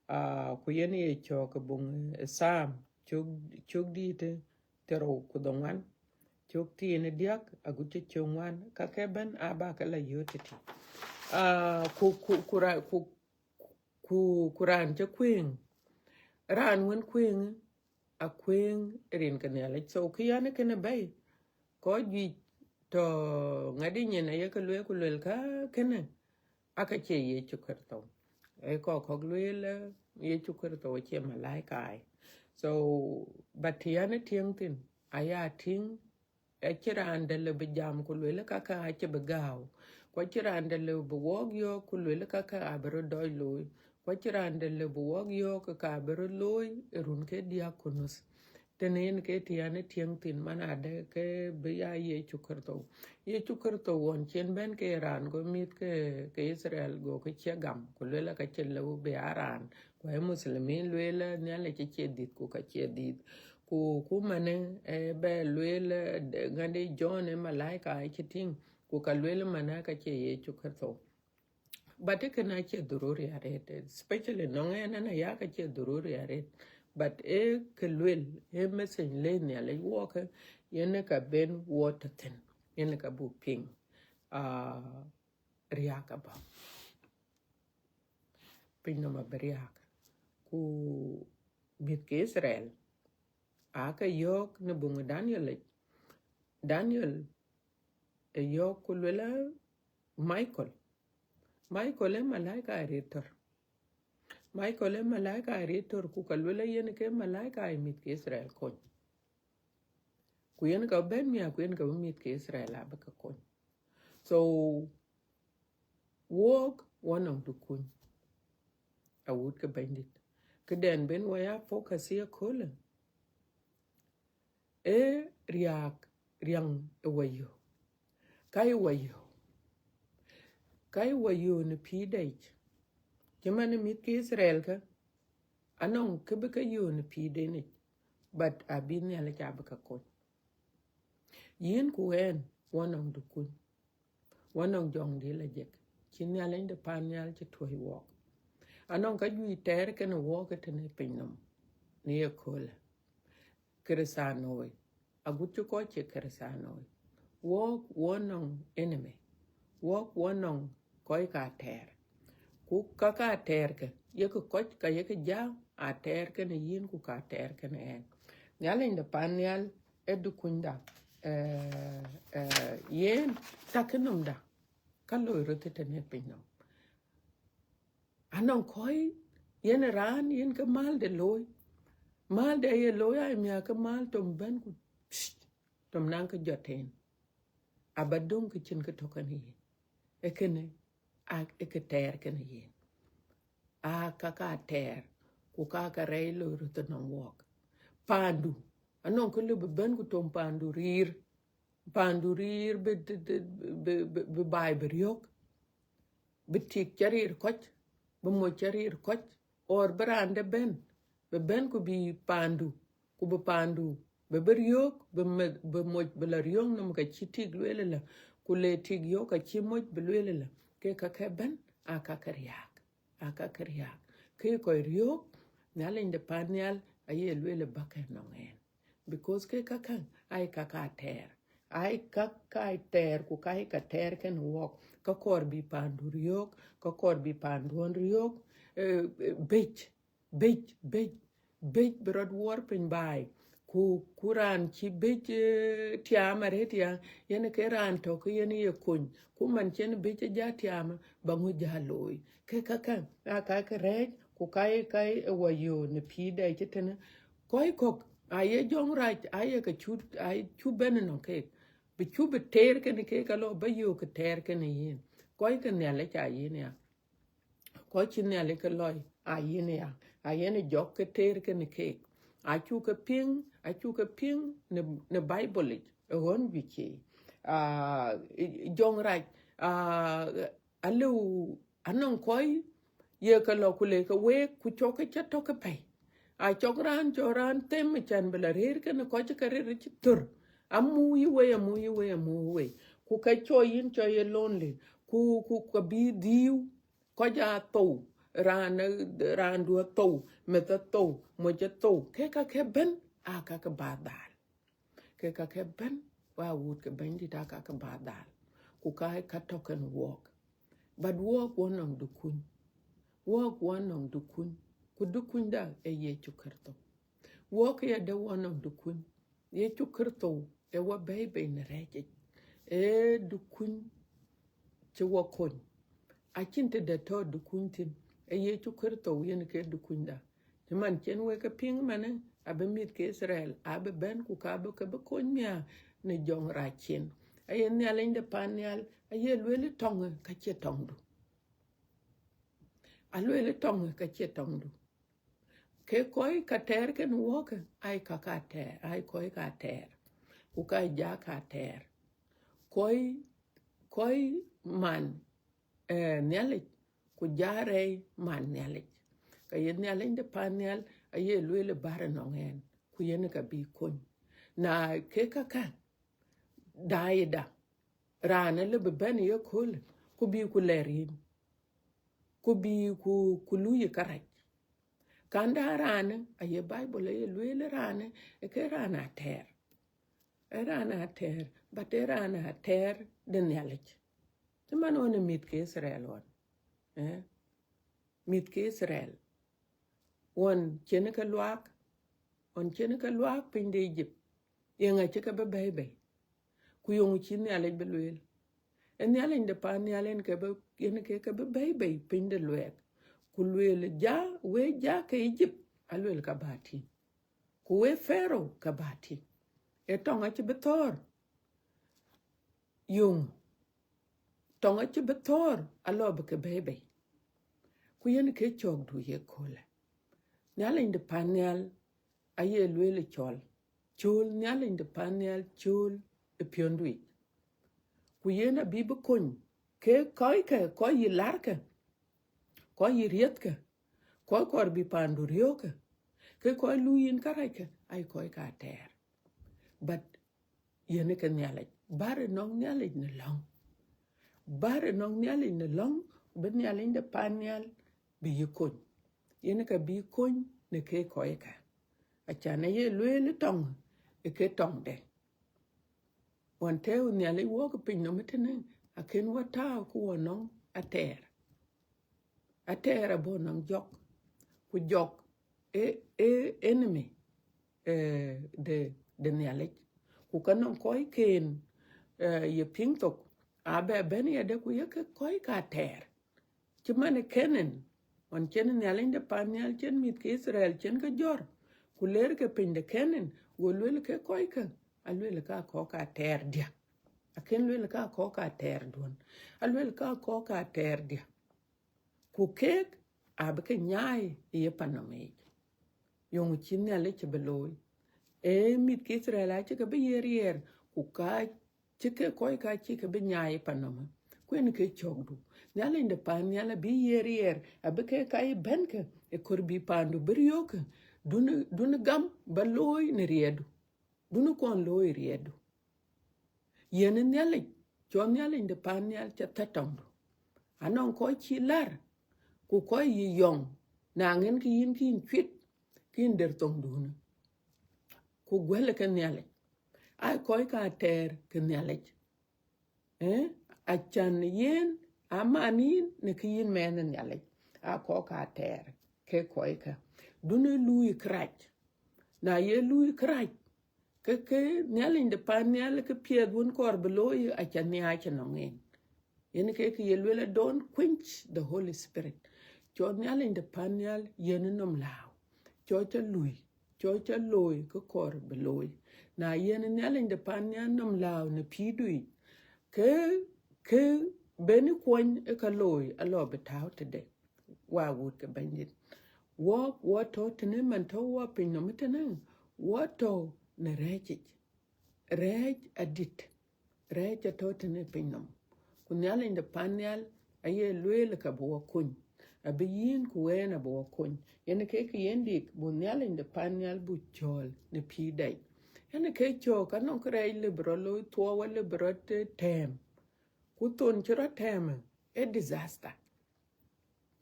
Ah, ku yen ye cɔk buŋ, eh, Psalm cök, cök dït ë thiërrou ku dhoŋuan, cök thiin diäk agut cï cök ŋuan, ka ke bɛ̈n aba ke la yööt tëtï. Ah, ku, ku, ku ra-, ku, ku, ku raan cï kuëëŋ, raan wën kuëëŋ, akuëëŋ rin ke Nhialic. So, kë yɛn kënë bɛ̈i, kɔc juëc tɔ̈ ŋadï nyin aye ke lueel ku lueel ka kënë, aka cie Yecu Kërtho. Ee kɔc kɔ̈k lueel, eh, Yecu Kërtho acie malaika ai. So, but të yɛn ë tiëŋ thïn, aya tïŋ, acï raan dɛ̈ lëu bï jam ku lueel ka ka acï bï gääu. Ku acï raan dɛ̈ lëu bï wɔɔk yɔ̈ɔ̈k ku lueel ka ka abï röt dɔc looi. Ku acï raan dɛ̈ lëu bï wɔɔk yɔ̈ɔ̈k ka abï röt looi ë run ke diäk ku nuth. Tënë yen ke të yɛn ë tiëŋ thïn man adë ke bï ya Yecu Kërtho. Yecu Kërtho ɣɔn cïn bɛ̈n ke raan go mïth ke, ke Itharel go ke cie gam, ku lueel ka cï lëu bï ya raan. Ku ë Muslimin lueel Nhialic acie dhiëth ku ka cie dhiëth. Ku, ku manë, eh, bɛ lueel, eh, de-, ŋadï John ë malaika acï tïŋ, ku ka lueel manë ka cie Yecu Kërtho. But kënë acie dhururi arëët, especially nɔŋ ɛn, ɛn aya ka cie dhururi arëët. But ee kë lueel, ee message le Nhialic wɔɔk, yen ka ben wɔ tɔ̈ thïn, yen ka buk piŋ, ah, riääk abɔ̈. Piny nɔm abï riääk. Ku mïth ke Itharel, aake yɔ̈ɔ̈k në buŋ Daniel yic. Daniel ë yɔ̈ɔ̈k ku lueel Michael. Michael ë malaika ë rëër tör. Michael ë malaika ë rëër tör, ku ka lueel yen ke malaika ë mïth ke Itharel kony. Ku yen ka bɛ̈n miäk, ku yen ka bï mïth ke Itharel abï ke kony. So, wɔɔk, wɔ nɔŋ të kuny, awut ke Bɛ̈nydït. Këdɛn ben wɔ ya focus ye köölë, ee riääk, riäŋ ë wɔ yök. Ka ye wɔ yök, ka ye wɔ yök në pïïrda yic, Cïmën mïth ke Itharel ke, anɔŋ kë bï ke yöön ë pïïrden yic, but abï Nhialic abï ke kony. Yïn ku ɣɛn, wɔ nɔŋ dukuny, wɔ nɔŋ jɔŋdït la jek, cï Nhialic de pan nhial cï tuɔ̈c wɔɔk. Anɔŋ ka juëc tɛɛr kenë wɔɔk ë tënë pinynhom, në ye köölë. Kërëthänooi, agut cï kɔc cie Kërëthänooi, wɔɔk wɔ nɔŋ enemy, wɔɔk wɔ nɔŋ kɔc ka tɛɛr. Ku ka ka tɛɛr ke, yekë kɔc ka yekë jääk, a tɛɛr kenë yïn ku ka tɛɛr kenë ɣɛn. Nhialic de pan nhial ë dukunyda, eh, eh, yen tak ë nɔmda, ka loi röt ë tënë pinynhom. Anɔŋ kɔc, yen raan, yen ke mälde looi. Mälde ye looi, aa miäk ke mäl tom bɛ̈n ku, psh, tom naŋ ke jɔt en. Aba döŋ ke cïn ke tɔ̈ kenë yen. Ee kënë, a, ee kë tɛɛr kenë yen. Aa ka ka tɛɛr, ku ka ka rɛɛc loi röt ënɔŋ wɔɔk. Paandu, anɔŋ kë lëu bï bɛ̈n ku tom paandu riir. Paandu riir bï, bï, bï, bï, bï baai bï riɔ̈ɔ̈k, bï tik cä riir kɔc, bï moc cä riir kɔc, or bï raan dɛ̈ bɛ̈n, bï bɛ̈n ku bï paandu, ku bï paandu, bï bï riɔ̈ɔ̈k, bï meth, bï moc bï la riɔ̈ɔ̈k nɔm ka cï tik lueel ëlä, ku le tik yɔ̈ɔ̈k ka cï moc bï lueel ëlä, ke ka ke bɛ̈n, aa ka ke riääk, aa ka ke riääk. Ke kɔc riɔ̈ɔ̈k, Nhialic de pan nhial aye lueel ë bäk ënɔŋ ɣɛn. Because ke kakä, aa ka ka tɛɛr. Aa ka ka tɛɛr, ku ka ka tɛɛr kenë wɔɔk. Ka kɔɔr bï paandu riɔ̈ɔ̈k, ka kɔɔr bï paanduɔ̈n riɔ̈ɔ̈k, eh, eh, bëc, bëc, bëc, bëc bï rɔt wuɔɔr piny baai. Ku, ku raan cï bëc, eh, tiaam arëët ya, yen ke raan tɔ̈ ke yen ye kony. Ku man cïn bëc ë ja tiaam, ba ŋö ja looi. Ke kakä, aa ka ke rɛɛc, ku ka ye, ka ye wɔ yöö në pïïrda cï tënë. Kɔc kɔ̈k, aye jɔŋrac, aye ke cut, aye cu bɛ̈n ënɔŋ keek. Bï cu bï teer kenë keek, alɔ ba yöök ke teer kenë yen. Kɔc ke Nhialic aa yen ya. Kɔc cï Nhialic ke lɔc aa yen ya. Aa yen jɔk ke teer kenë keek. Acu ke piŋ, acu ke piŋ në, në Baibol yic, ë ɣön juëc. Aa, jɔŋrac, aa, alëu, anɔŋ kɔc ye ke lɔ ku le ke week, ku cɔk ke cä tɔ̈ ke pɛ̈i. A cɔk raan, cɔk raan them ë can bï la rëër kenë kɔc ke rëër cï thör. Amu yï wei, amu yï wei, amu yï wei. Ku ke cɔk yïn cɔk ye lonely. Ku, ku ka bï dhiu, kɔc aa thou, raan, raandu athou, meth athou, moc athou. Ke ka ke bɛ̈n, aa ka ke ba dhal. Ke ka ke bɛ̈n, wa wut ke Bɛ̈nydït aa ka ke ba dhal. Ku ka, ka tɔ̈ kenë wɔɔk. But wɔɔk wɔ nɔŋ dukuny. Wɔɔk wɔ nɔŋ dukuny. Ku dukunyda ee Yecu Kërtho. Wɔɔk ya dɛ̈ wɔ nɔŋ dukuny. Yecu Kërtho ee wɔ bɛ̈ɛ̈i bei në rɛ̈ɛ̈c yic. Ee dukuny cï wɔ kony. Acïn të dɛ̈ tɔ̈ dukuny thïn. Ee Yecu Kërtho yen ke dukunyda. Cï man cïn wek ke piŋ manë, abï mïth ke Itharel, abï bɛ̈n ku ka bï ke bï kony miäk në jɔŋrac cin. Aye Nhialic de pan nhial, aye lueel tɔŋ, ka cie tɔŋdu. Alueel tɔŋ, ka cie tɔŋdu. Ke kɔc ka tɛɛr kenë wɔɔk, aa ka ka tɛɛr, aa kɔc ka tɛɛr. Ku ka ja ka tɛɛr. Kɔc, kɔc man, eh, Nhialic, ku ja rɛɛc man Nhialic. Ka ye Nhialic de pan nhial, aye lueel bär ënɔŋ ɣɛn, ku yen ka bï kony. Na ke kakä, daai da, raan alëu bï bɛ̈n ye köölë, ku bï ku lɛɛr yïn, ku bï ku, ku luui karac. Kanda raanë, aye Baibol aye lueel raanë, ee ke raan atɛɛr. Ee raan atɛɛr, but ee raan atɛɛr de Nhialic. Cï man ɣɔn ë mïth ke Itharel ɣɔn. Eh? Mïth ke Itharel. Ɣɔn cïn ke luaak, ɣɔn cïn ke luaak piny de Egypt. Yeŋa cï ke bï bɛ̈ɛ̈i bei? Ku yeŋö cï Nhialic bï lueel? Ee Nhialic de pan nhial yen ke bï, yen ke, ke bï bɛ̈ɛ̈i bei piny de luɛɛk. Ku lueel, ja, wek ja ke Egypt, alueel ka ba tïŋ. Ku wek Pharaoh ka ba tïŋ. Ee tɔŋ acï bï thɔ̈ɔ̈r. Yeŋö? Tɔŋ acï bï thɔ̈ɔ̈r, alɔ bï ke bɛ̈ɛ̈i bei. Ku yen ke cɔɔkdu ye köölë. Nhialic de pan nhial aye lueel cɔl. Cɔl Nhialic de pan nhial cɔl ë piɔ̈ndu yic. Ku yen abï bï kony ke kɔckë, kɔc yï larkë. kɔc yï riɛthkë, kɔc kɔɔr bï paandu riöökë, ke kɔc luui yïn kärɛckë, aye kɔc ke atɛɛr. But yen ke Nhialic, bär ënɔŋ Nhialic në lɔ̈ŋ. Bär ënɔŋ Nhialic në lɔ̈ŋ, bï Nhialic de paannhial bï yï kony. Yen ke bï kony në ke kɔckë. Acan aye lueel tɔŋ, ë ke tɔŋde. Ɣɔn tɛ̈ɛ̈u Nhialic wɔk piny nɔm ëtënë, akën wɔ tääu ku wɔ nɔŋ atɛɛr. Atɛɛr abɔ̈ nɔŋ jɔk, ku jɔk ë, ë enemy, eh, de, de Nhialic. Ku ka nɔŋ kɔcken, eh, ye piŋ thok, abɛ bɛ̈n yadë ku ye ke kɔc ke atɛɛr. Cï man ë Kenan, ɣɔn cïn Nhialic de paannhial, cïn mïth ke Itharel, cïn ke jɔ̈r, ku leerkë piny de Kenan, go lueel ke kɔckë, alueel ka kɔc ke atɛɛr diäk. Akën lueel ka kɔc ke atɛɛrduɔ̈n, alueel ka kɔc ke atɛɛr diäk. Ku keek abï ke nyaai ë ye pan nɔm yic. Yöŋ cï Nhialic cï bï looi. Ee mïth ke Itharel acï ke bï ye riɛɛr, ku ka cï ke kɔc ka cï ke bï nyaai ë pan nɔm. Ku yen ke cɔ̈kdu. Nhialic de paannhial abï ye riɛɛr, abï ke ka ye bɛ̈nkë, ë kɔɔr bï paandu bï riöökë, dun, dun gam ba looi në riɛɛrdu. Dun kɔn looi riɛɛrdu. Yen ë Nhialic, cɔl Nhialic de paannhial ca thät tɔŋdu. Anɔŋ kɔc cï lär, ku kɔc yï yɔŋ, na ŋɛn ke yïn kïn cuit, kïn der thoŋdun. Ku guɛlë ke Nhialic. Aa kɔc ke atɛɛr ke Nhialic. Eh? Acan yen aman yïn në kë yïn mɛɛn ë Nhialic. Aa kɔc ke atɛɛr ke kɔckë. Dun ë luui kërac. Na ye luui kërac, ke, ke Nhialic de paannhial ke piɛth wën kɔɔr bï looi aca nhiaac ënɔŋ en. Yen ke, ke ye lueel, don't quench the Holy Spirit. Cɔl Nhialic de paannhial yen nɔm lääu. Cɔl ca lui, cɔl ca looi ke kɔɔr bï looi. Na yen Nhialic de paannhial nɔm lääu në pïïrdu yic, ke, ke bɛ̈n kuɔny ë ka looi alɔ bï tääu tëde. Wa wut ke Bɛ̈nydït. Wɔ, wɔ tɔ̈ tënë man tɔ̈ wɔ piny nɔm ëtënë, wɔ tɔ̈ në rɛ̈ɛ̈c yic. Rɛ̈ɛ̈c adït. Rɛ̈ɛ̈c atɔ̈ tënë piny nɔm. Ku Nhialic de paannhial aye lueel ka bï wɔ kony. Abï yïn ku ɣɛn abï wɔ kony. Yen ke, ke yen dik, bu Nhialic de paannhial bu cɔɔl në pïïrda yic. Yen ke cɔɔk, anɔŋ kërɛɛc lëu bï rɔt looi, thuɔɔu alëu bï rɔt, eh, tɛɛm. Ku thon cï rɔt tɛɛm, ë disaster.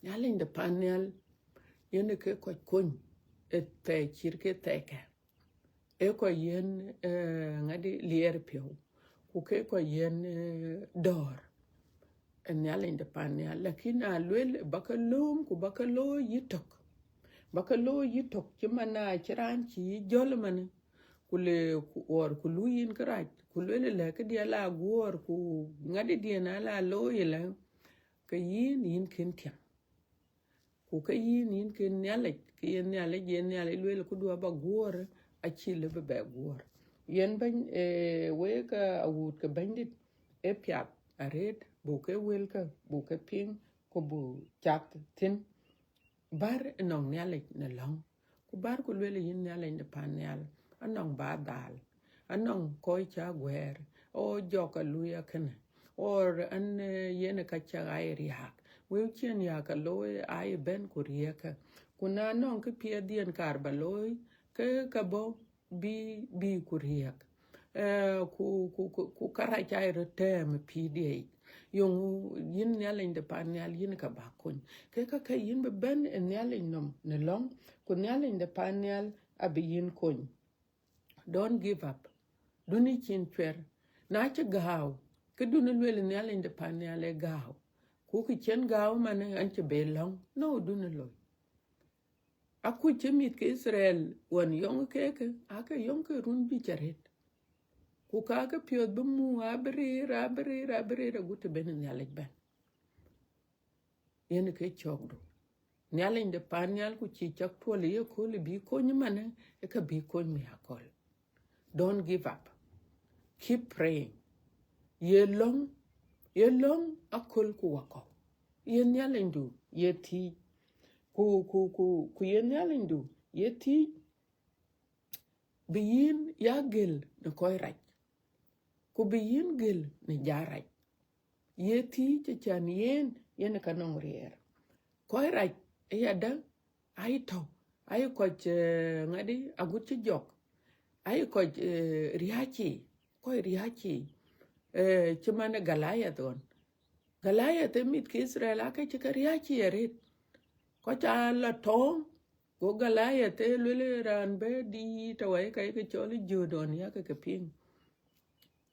Nhialic de paannhial yen ke kɔc kony ë thɛɛr cït ke thɛɛrkë. Ee kɔc yiën, eh, ŋadï, liɛɛr piɔ̈u, ku ke kɔc yiën, eh, dɔ̈ɔ̈r. Ë Nhialic de paannhial, lakin a lueel ba ke lööm ku ba ke looi yïtök. Ba ke looi yïtök, cï man na cï raan cï yï jɔl ëmën, ku le ku ɣɔɔr ku luui yïn kërac, ku lueel lɛ̈k këdiɛ̈ la guɔ̈ɔ̈r, ku ŋadï diɛ̈n ala looi ëlä, ke yïn, yïn kën tiam. Ku ke yïn, yïn kën Nhialic, ke yen Nhialic, yen Nhialic lueel, këdu aba guɔ̈ɔ̈r, acïï lëu bï bɛ guɔ̈ɔ̈r. Yen bɛ̈ny, eh, wek, eh, awut ke Bɛ̈nydït, ë piath arëët buk ke wëlkë, buk ke piŋ, ku buk cak thïn. Bär ënɔŋ Nhialic në lɔ̈ŋ. Ku bär ku lueel yïn Nhialic de paannhial, anɔŋ ba dhal, anɔŋ kɔc ca guɛɛr, o jɔk alui akënë, or an, eh, yen ë ka cak aa ye riääk, wëu cïn ya ka looi aa ye bɛ̈n ku riëëkë. Ku na nɔŋ kë piɛth yen kaar ba looi, ke ka bɔ̈ bï, bï ku riëëk. Eh, ku, ku, ku, ku kärɛc aa ye röt tɛɛm ë pïïrdiɛ̈ yic. Yöŋ yïn Nhialic de paannhial, yïn ka bä kony. Ke ka ke yïn bï bɛ̈n ë Nhialic nɔm në lɔ̈ŋ, ku Nhialic de paannhial abï yïn kony. Don't give up. Dun ë cin cuɛr. Na cï gääu, ke dun ë lueel Nhialic de paannhial ë gääu. Ku kë cïn gääu man an cï be lɔ̈ŋ. No, dun ë loi. Akuc cï mïth ke Itharel ɣɔn yɔŋ keek, aake yɔŋ ke run juëc arëët. Ku ka ke piɔ̈ɔ̈th bï muk, abï rëër, abï rëër, abï rëër, agut të ben Nhialic bɛ̈n. Yen ke cɔ̈kdu. Nhialic de paannhial ku cï cak tuɔl ë yekööl bï kony ëmanë, ë ka bï kony miäk aköl. Don't give up. Keep praying. Ye lɔ̈ŋ, ye lɔ̈ŋ aköl ku wakɔ̈u. Ye Nhialicdu, ye thiëëc. Ku, ku, ku, ku ye Nhialicdu, ye thiëëc. Bï yïn ya gël në kɔc rac, ku bï yïn gël në jat rac. Ye thiëëc, acan yen, yen ka nɔŋ riɛɛr. Kɔc rac ë yadäŋ, aye tɔ̈, aye kɔc, eh, ŋadï, agut cï jɔk, aye kɔc, eh, riääc, kɔc riääc, eh, cï man ë Goliath ɣɔn. Goliath ë mïth ke Itharel aake cï ke riääc arëët. Kɔc aa la tɔ̈ɔ̈ŋ, go Goliath ë lueel raan bë dït awai ka ye ke cɔl ë jöt ɣɔn, yakë ke piŋ.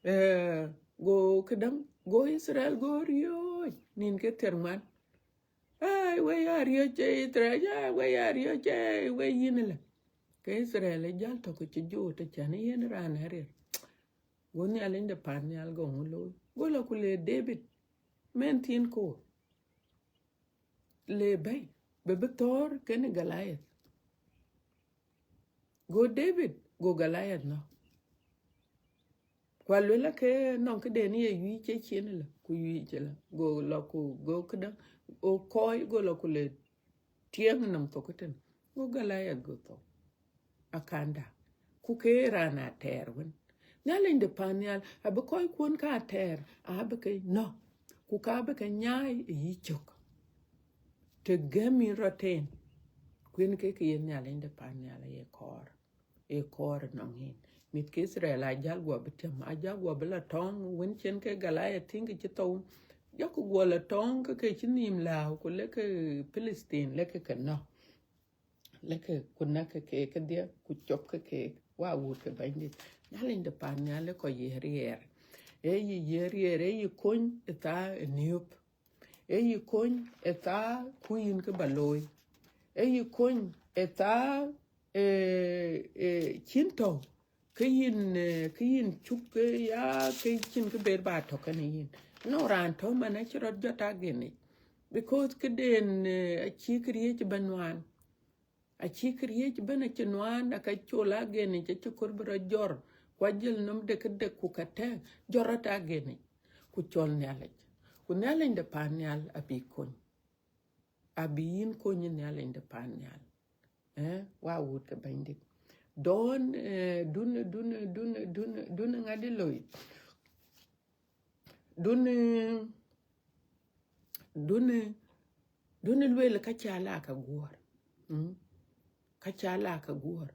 Eh, go këdäŋ, go Itharel go riɔ̈ɔ̈c nïn ke thiärŋuan. Ai, we ya riɔ̈ɔ̈c ë Itharel, ai, we ya riɔ̈ɔ̈c ë we yïn ëlë. Ke Itharel ë jäl tɔ̈ ke cï jöt, të cän yen raan ë riɛl. Go Nhialic de pan nhial go ŋö looi? Go la ku le David, mɛn thiin koor, le bɛ̈i, bï bï thɔ̈ɔ̈r kenë Goliath. Go David, go Goliath nɔ̈k. Ku aluel ke nɔŋ këden ye yuic ë cin ëlë, ku yuic ëlë. Go la ku, go këdäŋ, go kɔc, go la ku le tiɛŋ nɔm thok këtën. Go Goliath go thou. Akanda. Ku ke raan atɛɛr wën. Nhialic de pan nhial, abï kɔc kuɔn ka atɛɛr, abï ke nɔ̈k. Ku ka bï ke nyaai ë yï cök. Të gɛm yïn rɔt en. Ku yen ke ke ye Nhialic de pan nhial aye kɔɔr. Ë kɔɔr nɔŋ yïn. Mïth ke Itharel ajäl guɔ bï tiam, ajäl guɔ bï la tɔ̈ɔ̈ŋ, wën cïn ke Goliath tïŋ ke cï thou. Jɔkï guɔ la tɔ̈ɔ̈ŋ ke ke cï nïïm lääu, ku lekë Philistine, lekë ke nɔ̈k. Lekë ku näkkë keek kedhie, ku copkë keek, wa wuut ke Bɛ̈nydït. Nhialic de pan nhial ë kɔc ye riɛɛr. Ee yï ye riɛɛr, ee yï kony ë thaa ë niöp. Ee yï kony ë thaa ku yïn kë ba looi. Ee yï kony ë thaa, eh, eh, cïn tɔ̈u, ke yïn, eh, ke yïn cuk, eh, ya, ke cïn kë ber ba tɔ̈ kenë yïn. Nɔŋ raan tɔ̈ man acï rɔt jɔt agenic. Because këden, eh, acï këriëëc bɛ̈n nuan. Acï këriëëc bɛ̈n acï nuan, aka col agenic, acï kɔɔr bï rɔt jɔr. Ku ajël nɔm dek dek ku ka tɛ̈, jɔt rɔt agenic. Ku cɔl Nhialic. Ku Nhialic de pan nhial abï kony. Abï yïn kony Nhialic de pan nhial. Eh, wa wuut ke Bɛ̈nydït. Dɔn, eh, dun, dun, dun, dun, dun ŋadï loi. Dun, dun, dun lueel ka ca la ka guɔ̈ɔ̈r. Mm. Ka ca la ka guɔ̈ɔ̈r.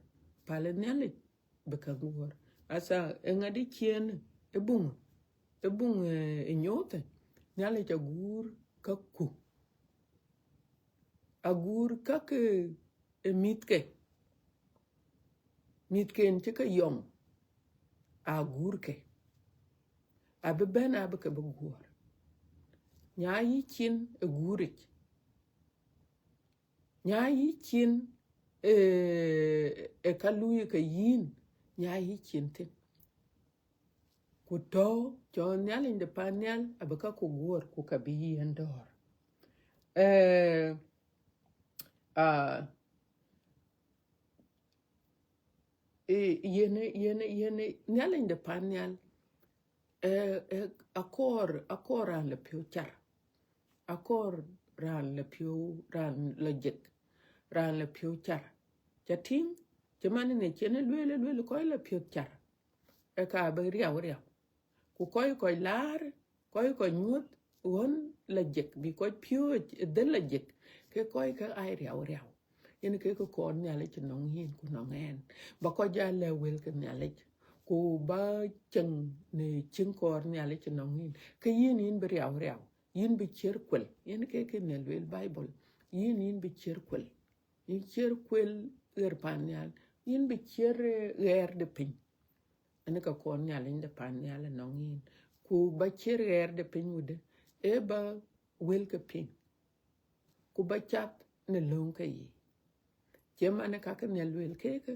Pal Nhialic bï ka guɔ̈ɔ̈r. Asa, ë ŋadï ciëën ë buŋ, ë buŋ, eh, ë nyoothë, Nhialic aguur ka ku. Aguur ka ke ë mïthke. Mïthken cï ke yɔŋ, aguurke. Abï bɛ̈n abï ke bï guɔ̈ɔ̈r. Nya yï cin ë guuric. Nya yï cin, eh, ë ka luui ke yïn, nya yï cin thïn. Ku tɔ̈u, cɔl Nhialic de pan nhial, abï ka ku guɔ̈ɔ̈r, ku ka bï yïn dɔ̈ɔ̈r. Eh, ah, eh, yen, yen, yen, Nhialic de pan nhial, eh, eh, akɔɔr, akɔɔr raan la piɔ̈u car. Akɔɔr raan la piɔ̈u, raan la jek, raan la piɔ̈u car. Ca tïŋ, cï man në cïn ë lueel, ë lueel kɔc la piɔ̈u car. Ë ka bï riau riau. Ku kɔc kɔc laar, kɔc kɔc nyuɔ̈th ɣön la jek, bï kɔc piööc ë dhël la jek, ke kɔc ke ai riau riau. Yen ke ke kɔɔr Nhialic nɔŋ yïn ku nɔŋ ɛn. Ba kɔc aa lɛ̈k wël ke Nhialic. Ku ba cieŋ në cieŋ kɔɔr Nhialic nɔŋ yïn. Ke yïn, yïn bï riau riau. Yïn bï ciër kuel. Yen ke ke në lueel Bible. Yïn, yïn bï ciër kuel. Yïn ciër kuel ɣer pan nhial. Yïn bï ciër, eh, ɣɛɛr de piny. Ënë ka kɔɔr Nhialic de pan nhial nɔŋ yïn. Ku ba ciër ɣɛɛr de piny wudë, ee ba wël ke piŋ. Ku ba cath në löŋ ke yiic. Cï man ë ka ke Nhialic lueel keek,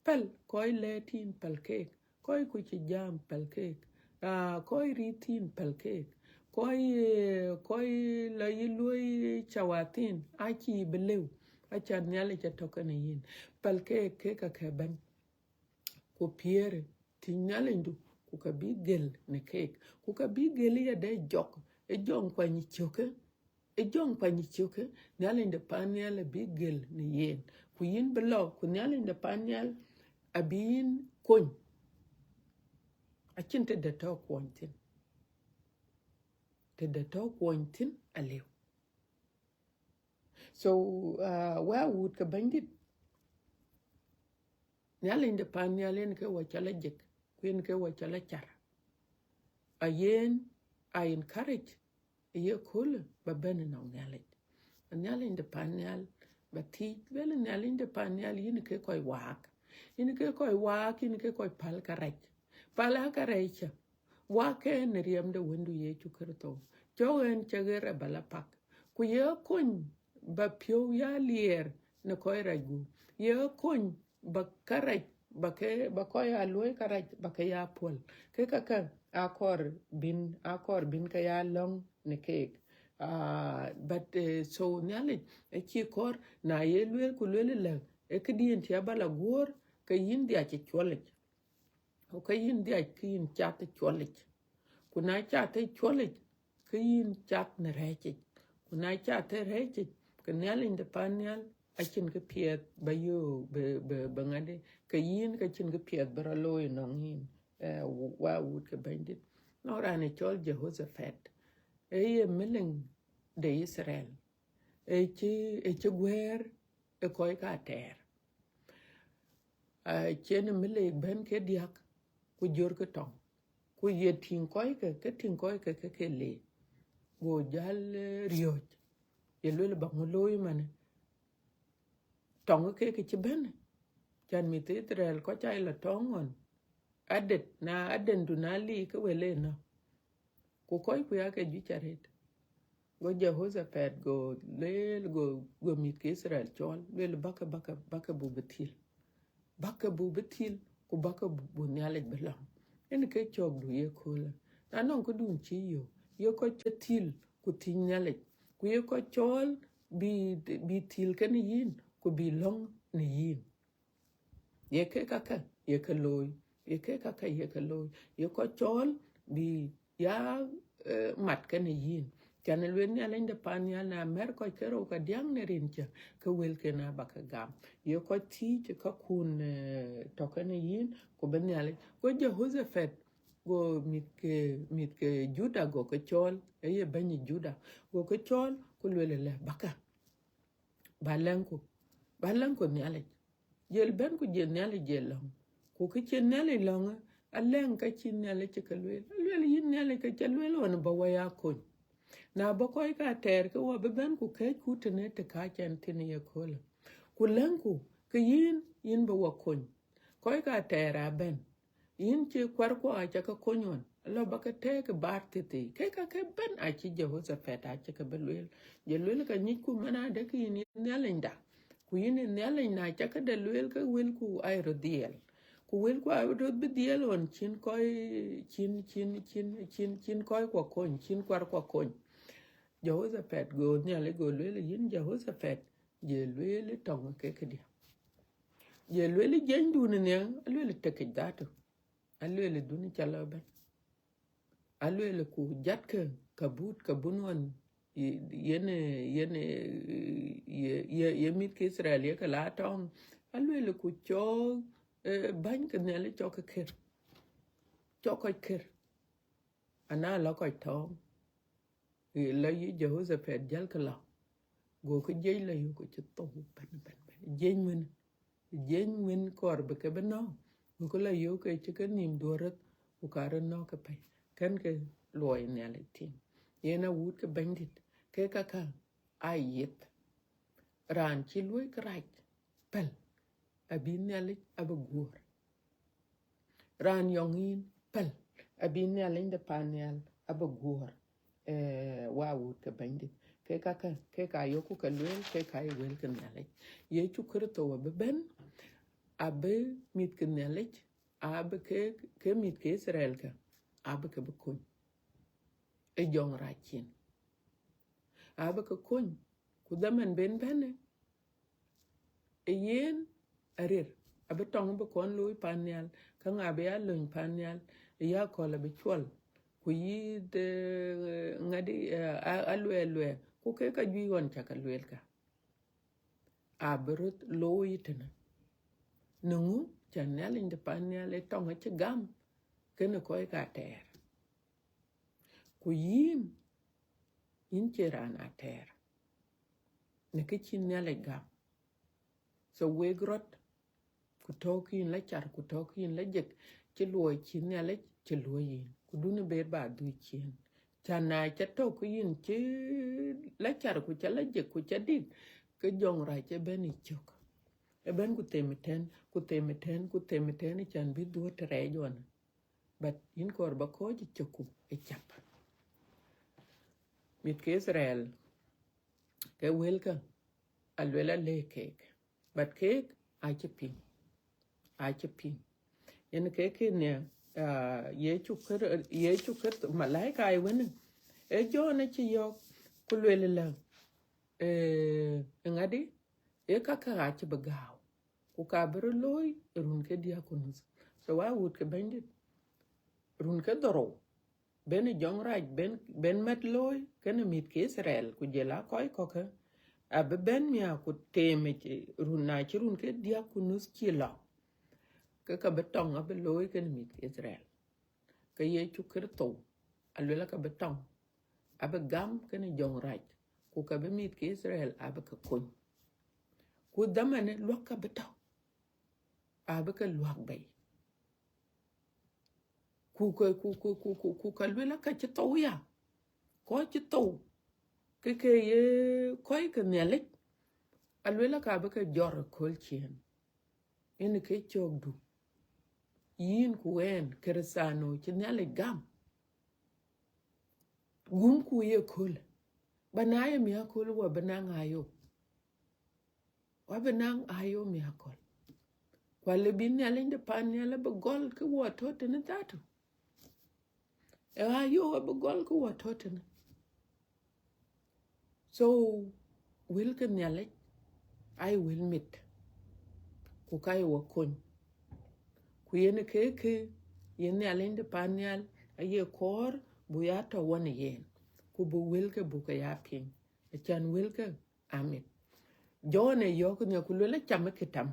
pɛl kɔc lɛ̈ɛ̈t yïn, pɛl keek. Kɔc kuc cï jam, pɛl keek. Ah, kɔc rïïth yïn, pɛl keek. Kɔc, eh, kɔc la yï luɔi cawathin, acïï bï lëu. Aca Nhialic atɔ̈ kenë yïn. Pɛl keek, keek akë bɛ̈n. Ku piɛ̈ɛ̈rë tïŋ Nhialicdu, ku ka bï gël në keek. Ku ka bï gël yadɛ̈ jɔk, ë jɔŋ kuany cökë, ë jɔŋ kuany cökë, Nhialic de pan nhial abï gël në yen. Ku yïn bï lɔ, ku Nhialic de pan nhial abï yïn kony. Acïn tëde tɔ̈ kuɔny thïn. Tëde tɔ̈ kuɔny thïn aliu. So, uh, wek awut ke Bɛ̈nydït, Nhialic de pan nhial yen ke wɔ cɔl ajek, ku yen ke wɔ cɔl acar. Ayen, a encourage, ye köölë ba bɛ̈n ënɔŋ Nhialic. Nhialic de pan nhial, ba thiëc, lueel Nhialic de pan nhial, yïn ke kɔc waak. Yïn ke kɔc waak, yïn ke kɔc päl kärɛc. Päl kärɛc cä, waak ke në riɛm de Wëndu Yecu Kërtho. Cɔk ɣɛn cä ɣer ë ba la pak. Ku ye kony ba piɔ̈u ya liɛɛr në kɔc rac gup. Ye kony ba kärɛc, ba ke, ba kɔc aa luɔ̈i kärɛc, ba ke ya puɔ̈l. Ke käkkä akɔɔr bïn, akɔɔr bïn ke ya lɔ̈ŋ në keek. Ah, but, eh, so Nhialic acï kɔɔr, na ye lueel ku lueel ëlä, ee këdiɛ̈n cï aba la guɔ̈ɔ̈r, ke yïn dhiac ë cuɔlic. Ku ke yïn dhiac, ke yïn cath ë cuɔlic. Ku na cath ë cuɔlic, ke yïn cath në rɛ̈ɛ̈cic. Ku na cath ë rɛ̈ɛ̈cic, ke Nhialic de pan nhial acïn kë piɛth ba yök, bë, bë, bë ŋadï, ke yïn ke cïn kë piɛth bï rɔt looi ënɔŋ yïn, eh, wek awut ke Bɛ̈nydït. Nɔŋ raan ë cɔl Jehoshaphat, ee ye melik de Yithriɛl, ë cï, ë cï guëër ë kɔc ke atɛɛr. Ah, cïn melik bɛ̈n ke diäk, ku jör ke tɔŋ. Ku ye tïŋ kɔckë, ke tïŋ kɔckë ke ke leec. Go jäl, eh, riɔ̈ɔ̈c, ye lueel ba ŋö looi manë. Tɔŋ ke ke cï bɛ̈n, cän mïth Yithriɛl kɔc aa la tɔŋ ɣɔn. Adet, na adendu na lik ke wël ënɔ̈. Ku kɔcku ya ke juëc arëët. Go Jehoshaphat go lueel, go, go mïth ke Yithriɛl cɔɔl, lueel, bäkë, bäkë, bäkë buk bï thil. Bäkë buk bï thil, ku bäkë bu, bu Nhialic bï lɔ̈ŋ. Yen ke cɔkdu ye köölë. Na nɔŋ këdun cï yök, ye kɔc cï thil, ku thiëc Nhialic. Ku ye kɔc cɔɔl bï, bï thil kenë yïn, ku bï lɔ̈ŋ në yïn. Ye ke käkkä, ye ke looi. Ye ke käkkä, ye ke looi. Ye kɔc cɔɔl bï ya, eh, mat kenë yïn. Cän ë lueel Nhialic de pan nhial, na mɛ̈r kɔc ke rou ka diäk në rin cä, ke wëlken aba ke gam. Ye kɔc thiëc ë käkun, eh, tɔ̈ kenë yïn, ku bï Nhialic. Go Jehoshaphat, go mïth ke, mïth ke Juda go ke cɔɔl, ee ye bɛ̈ny Juda. Go ke cɔɔl, ku lueel ëlä, bäkë, ba lɛ̈ŋku, ba lɛ̈ŋku Nhialic. Jël bɛ̈n ku jël Nhialic jël lɔ̈ŋ. Ku kë cï Nhialic lɔ̈ŋ, alɛ̈ŋ ka cï Nhialic cï ke lueel. Alueel yïn Nhialic ke cä lueel ɣɔn ba wɔ ya kony. Na bä kɔc ke atɛɛr ke wɔ bï bɛ̈n ku kɛ̈ɛ̈cku tënë të kääc ɛn thïn ye köölë. Ku lɛ̈ŋku ke yïn, yïn bï wɔ kony. Kɔc ke atɛɛr aa bɛ̈n. Yïn cï kuarkua aca ke kony ɣɔn, lɔ bä ke tɛ̈ɛ̈k ë baar thithii. Ke ka ke bɛ̈n acï Jehoshaphat acï ke bï lueel. Je lueel ka nyicku man adë ke yïn ye Nhialicda. Ku yïn ë Nhialic, na ca këde lueel ke wëlku aa röt dhiɛl. Ku wëlku aa röt bï dhiɛl ɣɔn cïn kɔc, cïn, cïn, cïn, cïn, cïn kɔckua kony, cïn kuarkua kony. Jehoshaphat go Nhialic go lueel, yïn Jehoshaphat, je lueel tɔŋ ke këdiɛ. Je lueel jɛnydun nhiaŋ, alueel tekic dhatu. Alueel dun ca lɔ bɛ̈n. Alueel ku jatkë ka but ka bun ɣɔn, yen, yen, ye, ye, ye mïth ke Yithriɛl ye ke la tɔŋ. Alueel ku cɔk, eh, bäny ke Nhialic cɔk ke kër. Cɔk kɔc kër. Ana lɔ kɔc tɔŋ. Lɔ yï Jehoshaphat jäl ke lɔ. Go ke jiëc lɔ yök ke cï thou bɛ̈n, bɛ̈n, bɛ̈n. Jiëc wën, jiëc wën kɔɔr bï ke bï nɔ̈k. Go ke lɔ yök ke cï ke nïïm duɔ̈r röt, ku ka röt nɔ̈k ke pɛ̈i. Kën ke luɔi Nhialic tïŋ. Yen awut ke Bɛ̈nydït, ke ka ka aa yith. Raan cï luɔi kërac pɛ̈l, abï Nhialic abï guɔ̈ɔ̈r. Raan yɔŋ yïn pɛ̈l, abï Nhialic de pan nhial abï guɔ̈ɔ̈r. Eh, wa wut ke Bɛ̈nydït. Ke ka ke, ke ka yökku ke lueel, ke ka ye wël ke Nhialic. Yecu Kërtho abï bɛ̈n, abï mïth ke Nhialic, abï ke, ke mïth ke Yithriɛl ke, abï ke bï kony. Ë jɔŋ rac cin. Abï ke kony, ku dhaman ben bɛ̈në, ë yen arir, abï tɔŋ bï kɔn looi pan nhial, ka ŋa bï ya löny pan nhial, ë ya akɔ̈l abï cuɔl, ku yïth, eh, ŋadï, eh, a-, aluɛɛl luɛɛl, ku ke ka juëc ɣɔn ca ke lueel ka. Abï röt looi tënë. Në ŋö? Cän Nhialic de pan nhial ë tɔŋ acï gam, kënë kɔc ka atɛɛr. Ku yïn, yïn cie raan atɛɛr. në kë cï Nhialic gam. So wek rɔt, ku tɔ̈ kë yïn la car, ku tɔ̈ kë yïn la jek, cï luɔi cï Nhialic cï luɔi yïn, ku dun ber ba dhuk ciëën. Can na ca tɔ̈ kë yïn cï la car, ku ca la jek, ku ca dït, ke jɔŋrac ëbɛ̈n ë cök. Ëbɛ̈n ku them ëtɛ̈n, ku them ëtɛ̈n, ku them ëtɛ̈n, can bï dhuɔ̈t të rɛɛc ɣɔn. But yïn kɔɔr ba kɔc ë cökku ë cap. Mïth ke Itharel, ke wëlkä, aluel alëk keek. But keek acï piŋ. Acï piŋ. Yen ke kë në, ah, Yecu Kër-, Yecu Kërtho, malaika ë wënë, ee Jɔn acï yɔ̈ɔ̈k, ku lueel ëlä, eh, ë ŋadï, ee kakë acï bï gääu, ku ka bï rɔt looi ë run ke diäk ku nuth. So wa wut ke Bɛ̈nydït, run ke dhorou, ben ë jɔŋrac, ben, ben mät looi kenë mïth ke Itharel, ku jɔl a kɔc kɔ̈kë, abï bɛ̈n miäk ku teemic, run na cï run ke diäk ku nuth cï lɔ, ke ka bï tɔŋ abï looi kenë mïth ke Itharel. Ke Yecu Kërtho, aluel ka bï tɔŋ, abï gam kenë jɔŋrac, ku ka bï mïth ke Itharel abï ke kony. Ku dhamanë luäk ka bï tɔ̈, abï ke luäk bei. Ku ke, ku, ku, ku, ku, ku ka luel ka cï thou ya. Kɔc cï thou, ke ke ye kɔc ke Nhialic, aluel ka bï ke jɔt ëkööl ciëën. Yen ke cökdu. Yïn ku ɣɛn, Kërthiano cï Nhialic gam, gumku ye kööl. Ba na ye miäköl, wa bï naŋ ayo. Wa bï naŋ ayo miäköl. Ku alëbï Nhialic de pan nhial abï gɔl ke wɔ tɔ̈ tënë dhatu. Ë ayo abï gɔl ke wɔ tɔ̈ tënë. So wël ke Nhialic aye wël mit, ku ka ye wɔ kony. Ku yen ke kë ye Nhialic de pan nhial aye kɔɔr buk ya tɔ̈ wɔ në yen, ku buk wëlke buk ke ya piŋ, acan wëlke amit. Jɔn ë yɔ̈ɔ̈k nhial ku luel acam ë kitam.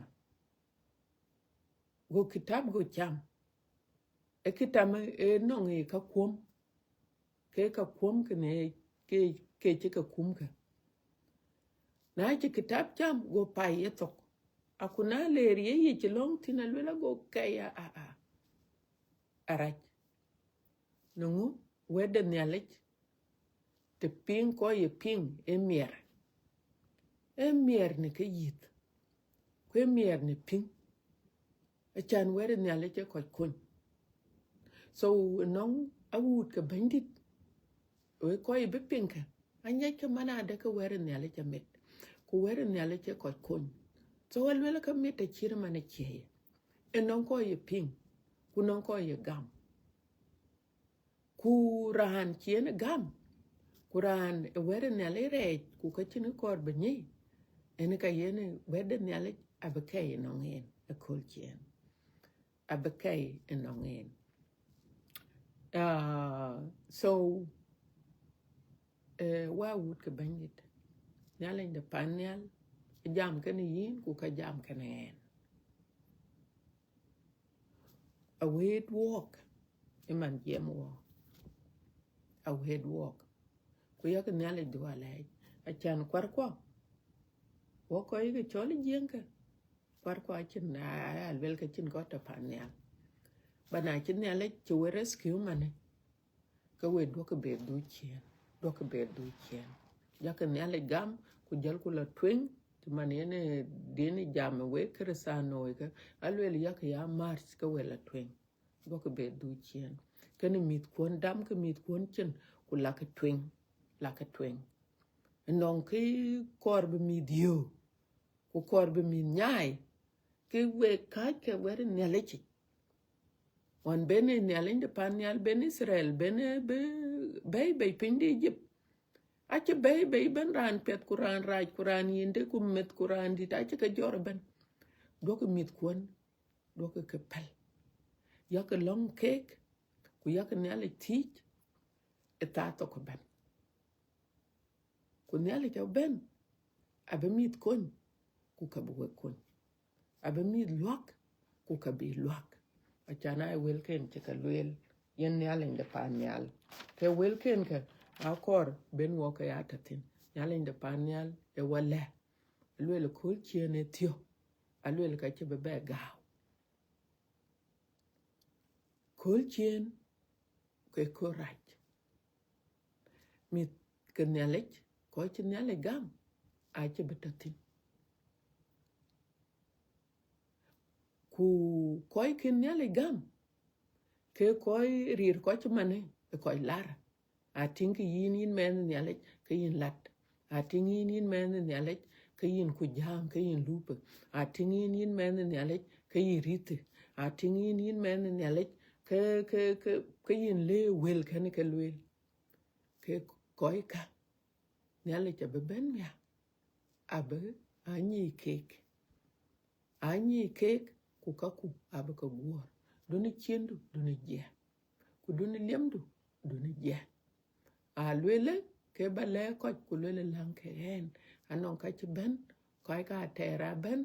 Go kitab go cam. Ë kitam ë nɔŋ ë ka kuɔm. Ke ka kuɔm kënë ke, ke cï ka kum kë. Na cï kitab cam go pai ye thok. Aku na leer ye yic lɔŋ thïn aluel ago kɛ̈i a, a, a. Arac. Në ŋö wɛ̈t de Nhialic, të piŋ kɔc ye piŋ ë miɛr. Ë miɛr në ke yith, ku ë miɛr në piŋ. Acan wɛ̈t ë Nhialic ë kɔc kony. So ënɔŋ awuut ke Bɛ̈nydït, wek kɔc bï piŋ kë, aŋiɛckë man adë ke wɛ̈t ë Nhialic amit, ku wɛ̈t ë Nhialic ë kɔc kony. So aluel ke mit acït man ë cie ye. Ënɔŋ kɔc ye piŋ, ku nɔŋ kɔc ye gam. Ku raan cï yen gam, ku raan ë wɛ̈t ë Nhialic rɛɛc, ku ka cïn kɔɔr bï nyic, yen ka yen wɛ̈t de Nhialic abï kɛ̈i ënɔŋ yen ëkööl ciëën. Abï kɛ̈i ënɔŋ yen. Ah, so, eh, wa wut ke Bɛ̈nydït, Nhialic de pan nhial, jam kenë yïn, ku ka jam kenë ɣɛn. Awëët wɔɔk, ë man jiɛɛm wɔɔk. Awëët wɔɔk. Ku yak Nhialic dhuɔ̈k alɛɛc, acan kuarkuɔ, wɔ kɔc ke cɔl ë Jiëŋ kë, kuarkuɔ acïn, a, a luel ke cïn kɔc tɔ̈ pan nhial. Ba na cï Nhialic cï we rescue manë, ke we duɔ̈kkë ber dhuk ciëën, duɔ̈kkë ber dhuk ciëën. Yak Nhialic gam, ku jɔlku la tueŋ, cï man yen ë din jam ë wek Kërthiano ke, aluel yak ya march ke we la tueŋ. Duɔ̈kkë ber dhuk ciëën. Kenë mïthkuɔn, damkë mïthkuɔn cin, ku lakë tueŋ, lakë tueŋ. Ënɔŋ kë kɔɔr bï mïth yöök, ku kɔɔr bï mïth nyaai, ke wek kääc ke wɛ̈t ë Nhialic yic. Ɣɔn ben ë Nhialic de pan nhial, ben Itharel, ben ë bï bɛ̈i bei piny de Ijip. Acï bɛ̈i bei ben raan piɛth, ku raan rac, ku raan yïnde, ku meth, ku raan dït, acï ke jɔt ëbɛ̈n. Duɔ̈kkë mïthkuɔn, duɔ̈kkë ke päl. Yak lɔ̈ŋ keek, ku yak Nhialic thiëc ë thaa thok ëbɛ̈n. Ku Nhialic abɛ̈n, abï mïth kony, ku ka bï wek kony. Abï mïth luäk, ku ka bï luäk. Acan aa wëlken cï ke lueel, yen Nhialic de pan nhial. Ke wëlken kë, akɔɔr ben wɔ ke ya tɔ̈ thïn. Nhialic de pan nhial ë wɔ lɛ̈k. Aluel kööl ciëën ë thiɔ̈k. Aluel ka cï bï bɛ gääu. Kööl ciëën ke kööl rac. Mïth ke Nhialic, kɔc cï Nhialic gam, acï bï tɔ̈ thïn. Ku kɔc kën Nhialic gam, ke kɔc riir kɔc cï manë ë kɔc lar. Atïŋ kë yïn, yïn mɛnh Nhialic, ke yïn lat. Atïŋ yïn, yïn mɛnh Nhialic, ke yïn ku jääŋ, ke yïn lupë. Atïŋ yïn, yïn mɛnh Nhialic, ke yïn rïthë. Atïŋ yïn, yïn mɛnh Nhialic, ke, ke, ke, ke yïn lëë wël kënë ke lueel. Ke kɔc kä, Nhialic abï bɛ̈n miäk, abï anyic keek. Anyic keek, ku käku abï ke guɔ̈ɔ̈r. Duɔ̈në ciëëndu, duɔ̈në jiɛɛm. Ku duɔ̈në liɛmdu, duɔ̈në jiɛɛm. Aluelë ke ba lɛ̈k kɔc, ku luelë läŋ ke ɣɛn. Anɔŋ ka cï bɛ̈n, kɔc ka atɛɛr abɛ̈n,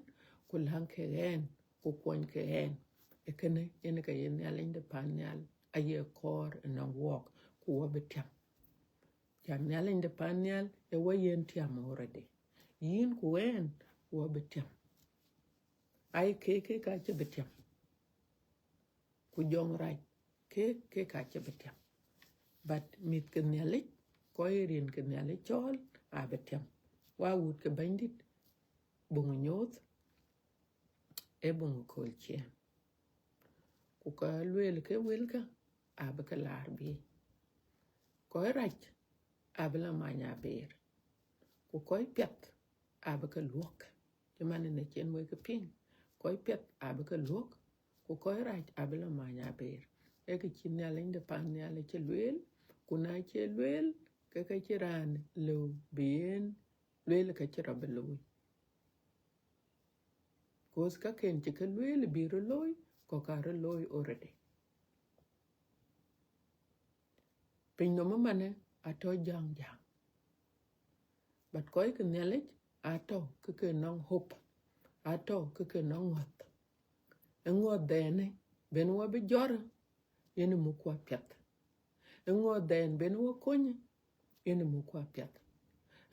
ku läŋ ke ɣɛn, ku kuɔny ke ɣɛn. Ee kënë yen ke ye Nhialic de pan nhial, aye kɔɔr ënɔŋ wɔɔk, ku wɔ bï tiam. Cän Nhialic de pan nhial ë wɔ yen tiam already. Yïn ku ɣɛn, wɔ bï tiam. Ai, keek, keek acï bï tiam. Ku jɔŋrac, keek, keek acï bï tiam. But mïth ke Nhialic, kɔc rin ke Nhialic cɔɔl, abï tiam. Wa wut ke Bɛ̈nydït, buŋ nyuɔɔth, ee buŋ kööl ciëën. Ku ka lueel ke wëlkä, abï ke laar bï. Kɔc rac, abï la many abëër. Ku kɔc piɛth, abï ke luɔ̈k. Cï man ënë cïn wek piŋ. Kɔc piɛth, abï ke luɔ̈k. Ku kɔc rac, abï la many abëër. Ee kë cï Nhialic de pan nhial cï lueel, ku na cï lueel, ke ke cï raan lëu bï yen lueel ke cï rɔt bï looi. Cause ka kën cï ke lueel bï rɔt looi, kɔ̈k aa rɔt looi already. Piny nɔm ëmanë atɔ̈ jäŋ jäŋ. But kɔc ke Nhialic atɔ̈ ke ke nɔŋ hope, atɔ̈ ke ke nɔŋ ŋɔ̈th. Ë ŋɔ̈th dhɛɛnë ben wɔ bï jɔ̈r, yen ë muk wɔ piɛth. Ë ŋɔ̈th dhɛɛn ben wɔ kony, yen ë muk wɔ piɛth.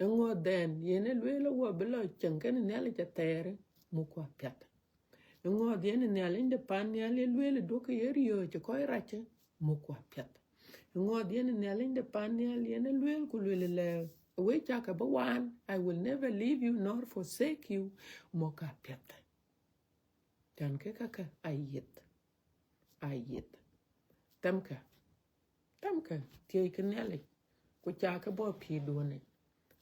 Ë ŋɔ̈th dhɛɛn yen ë lueel wɔ bï lɔ cieŋ kenë Nhialic athɛɛr, muk wɔ piɛth. Ë ŋɔ̈th yen ë Nhialic de pan nhial ye lueel duɔ̈kkë ye riɔ̈ɔ̈c ë kɔc rac, muk wɔ piɛth. Ë ŋɔ̈th yen ë Nhialic de pan nhial yen ë lueel ku lueel lɛ, wek cakë bï waan, I will never leave you nor forsake you, muk wɔ piɛth. Cän ke käkë ayeth, ayeth. Thɛmkë, thɛmkë, thiëckë Nhialic, ku cakë bɔ̈ pïïrduɔ̈n yic.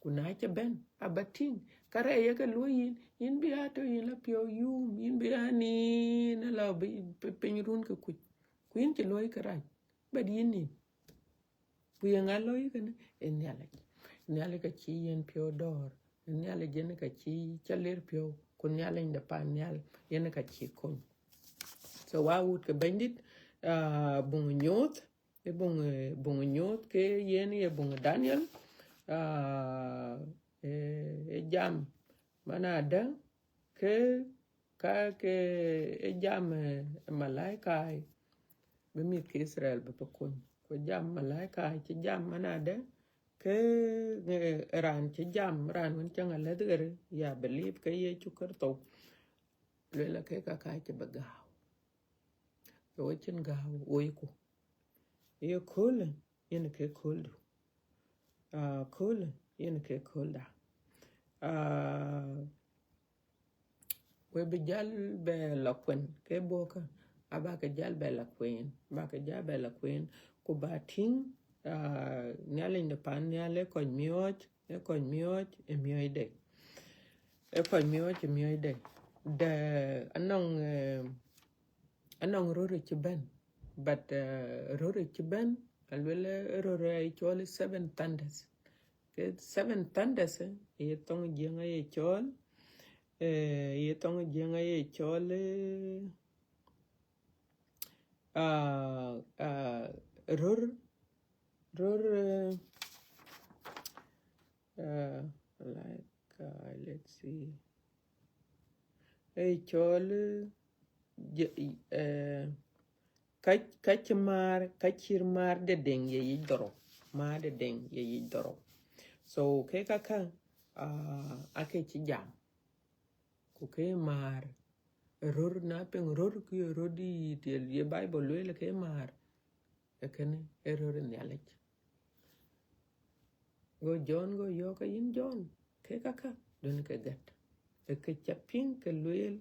Ku na cï bɛ̈n, aba tïŋ, ka rɛɛc ye ke luɔ̈i yïn, yïn bï a tɔ̈ yïn la piɔ̈u yum, yïn bï a niin, ala bï, bï piny run ke kuc. Ku yïn cï luɔ̈i kërac, bɛ̈t yïn nin. Ku ye ŋa looi kënë? Ee Nhialic. Nhialic ka cï yen piɔ̈u dɔ̈ɔ̈r. Nhialic yen ka cï cä ler piɔ̈u. Ku Nhialic de pan nhial yen ka cï kony. So wa wut ke Bɛ̈nydït, ah, buŋ nyuɔɔth, ë buŋ, eh, buŋ nyuɔɔth ke yen ye buŋ Daniel, ah, eh, ë jam manadë ke ka ke ë jam, eh, malaika, bï mïth ke Israel bï bï kony. Ku jam malaika cï jam manadë ke, eh, raan cï jam, raan wën cäŋ alɛ̈th ɣer, ya believe ke Yecu Kërtho. Lueel ke ka ka cï bï gääu. Ke wo cïn gääu woiku. Ye köölë, yen ke kööldu. Ah, köölë, yen ke köölda. Ah, we bï jäl bɛ la kuen, ke bɔ̈kë, abakë jäl bɛ la kuen, abakë jäl bɛ la kuen, ku ba tïŋ, ah, Nhialic de pan nhial ë kɔc miɔɔc, ë kɔc miɔɔc, ë miɔɔcde. Ë kɔc miɔɔc, ë miɔɔcde. De anɔŋ, eh, anɔŋ röl cï bɛ̈n, but, eh, röl cï bɛ̈n, aluel, eh, röl ë cɔl seven thunders. Ke seven thunders, eh, ye thoŋ Jiëŋ aye cɔl, eh, ye thoŋ Jiëŋ aye cɔl, eh, ah, ah, röl, röl, eh, uh, like, uh, let's see. Ë cɔl, eh, je-, eh, ka, ka cï määr, ka cï määr de deŋ ye yic dhorou. Määr de deŋ ye yic dhorou. So ke kakä, uh, ake cï jam. Ku ke määr röör, na piŋ röör ku ye röör dït, ye Bible lueel ke määr, ee kënë ee röör ë Nhialic. Go John go yɔ̈ɔ̈k ke, yïn John, ke kakä duɔ̈n ke gɛ̈t. Ee kë ca piŋ ke lueel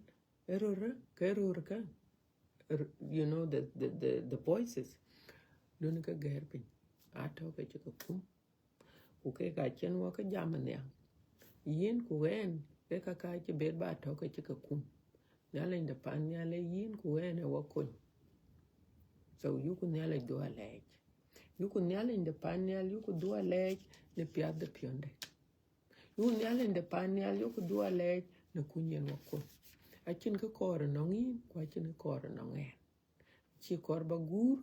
ë röör, ke röör kä, you know, the, the, the, the voices, duɔ̈n ke gɛ̈ɛ̈r piny, atɔ̈ ke cï ke kum. Ku kek acïn wɔ ke jam nhial. Yïn ku ɣɛn, ke kakä cï bɛ̈t ba tɔ̈ ke cï ke kum. Nhialic de pan nhial ee yïn ku ɣɛn ee wɔ kony. So yuku Nhialic dhuɔ̈k alɛɛc. Yuku Nhialic de pan nhial, yuku dhuɔ̈k alɛɛc në piath de piɔ̈nde. Yuku Nhialic de pan nhial, yuku dhuɔ̈k alɛɛc në kuny yen wɔ kony. Acïn kë kɔɔr ënɔŋ yïn, ku acïn kë kɔɔr ënɔŋ ɣɛn. Cï kɔɔr ba guur,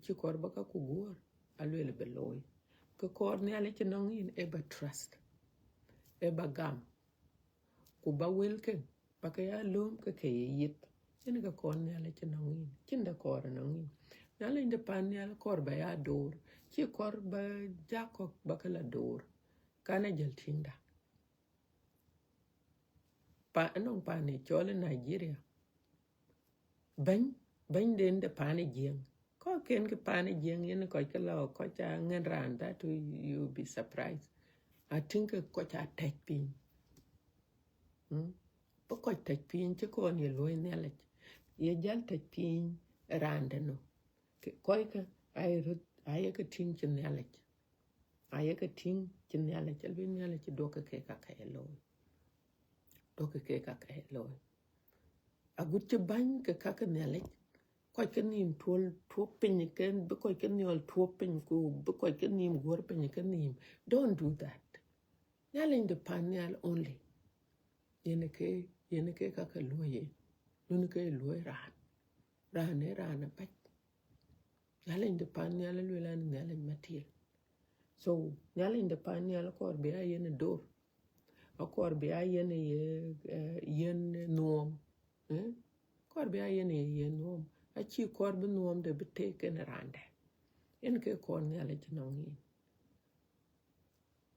cï kɔɔr ba ka ku guɔ̈ɔ̈r, alueel bï looi. Kë kɔɔr Nhialic ënɔŋ yïn ee ba trust, ee ba gam, ku ba wëlkë, ba ke ya lööm ke ke ye yith. Yen kë kɔɔr Nhialic ënɔŋ yïn, cïn dɛ̈ kɔɔr ënɔŋ yïn. Nhialic de pan nhial kɔɔr ba ya door, cï kɔɔr ba Jakop ba ke la door, kan ajäl tïŋda. Pa, ënɔŋ pan ë cɔl ë Nigeria. Bɛ̈ny, bɛ̈nyden de pan ë Jiëŋ. Kɔc ken ke pan ë Jiëŋ yen kɔc ke lɔ, kɔc ca ŋɛn raan that, you be surprised. Atïŋ ke kɔc ca tɛ̈c piny. Mm? Bï kɔc tɛ̈c piny cï kɔn ye luɔ̈i Nhialic. Ye jäl tɛ̈c piny raan dɛ̈ nɔ. Ke, kɔckë aye röt, aye ke tïŋ cï Nhialic. Aye ke tïŋ cï Nhialic, alueel Nhialic duɔ̈kkë kek kakä ye looi. Duɔ̈kkë kek kakä ye looi. Agut cï bäny ke ka ke Nhialic, kɔc ke nhïïm tuɔl tuɔp piny, ke bï kɔc ke nhiɔl tuɔp piny, ku bï kɔc ke nhïïm guɔ̈r piny ke nhïïm. Don't do that. Nhialic de pan nhial only. Yen ke, yen ke ka ke luɔ̈i yen. Duɔ̈n ke luɔ̈i raan. Raan ee raan abac. Nhialic de pan nhial alueel an Nhialic matil. So Nhialic de pan nhial akɔɔr bï ya yen ë door. Akɔɔr bï ya yen ye, eh, yen nuɔɔm. Eh? Kɔɔr bï ya yen ye yen nuɔɔm. Acï kɔɔr bï nuɔɔmde bï teek kenë raan dɛ̈. Yen ke kɔɔr Nhialic ënɔŋ yïn.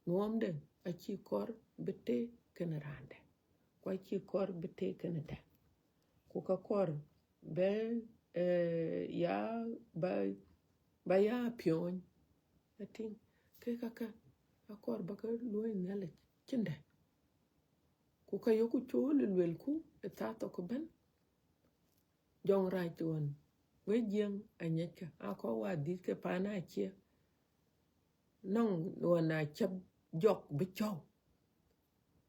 Nuɔɔmde acï kɔɔr bï teek kenë raan dɛ̈, ku acï kɔɔr bï teek kenë dɛ̈. Ku ka kɔɔr bï, eh, ya ba, ba ya piɔ̈ɔ̈ny. Atïŋ, ke kakä akɔɔr ba ke luɔ̈i Nhialic cïn dɛ̈. Ku ka yoku cool ë luelku ë thaa thok ëbɛ̈n. Jɔŋrac ɣɔn, wek Jiëŋ anyiɛckë, akɔɔr wa dhïth ke pan acie. Nɔŋ ɣɔn acäp jɔk bï cɔ̈u.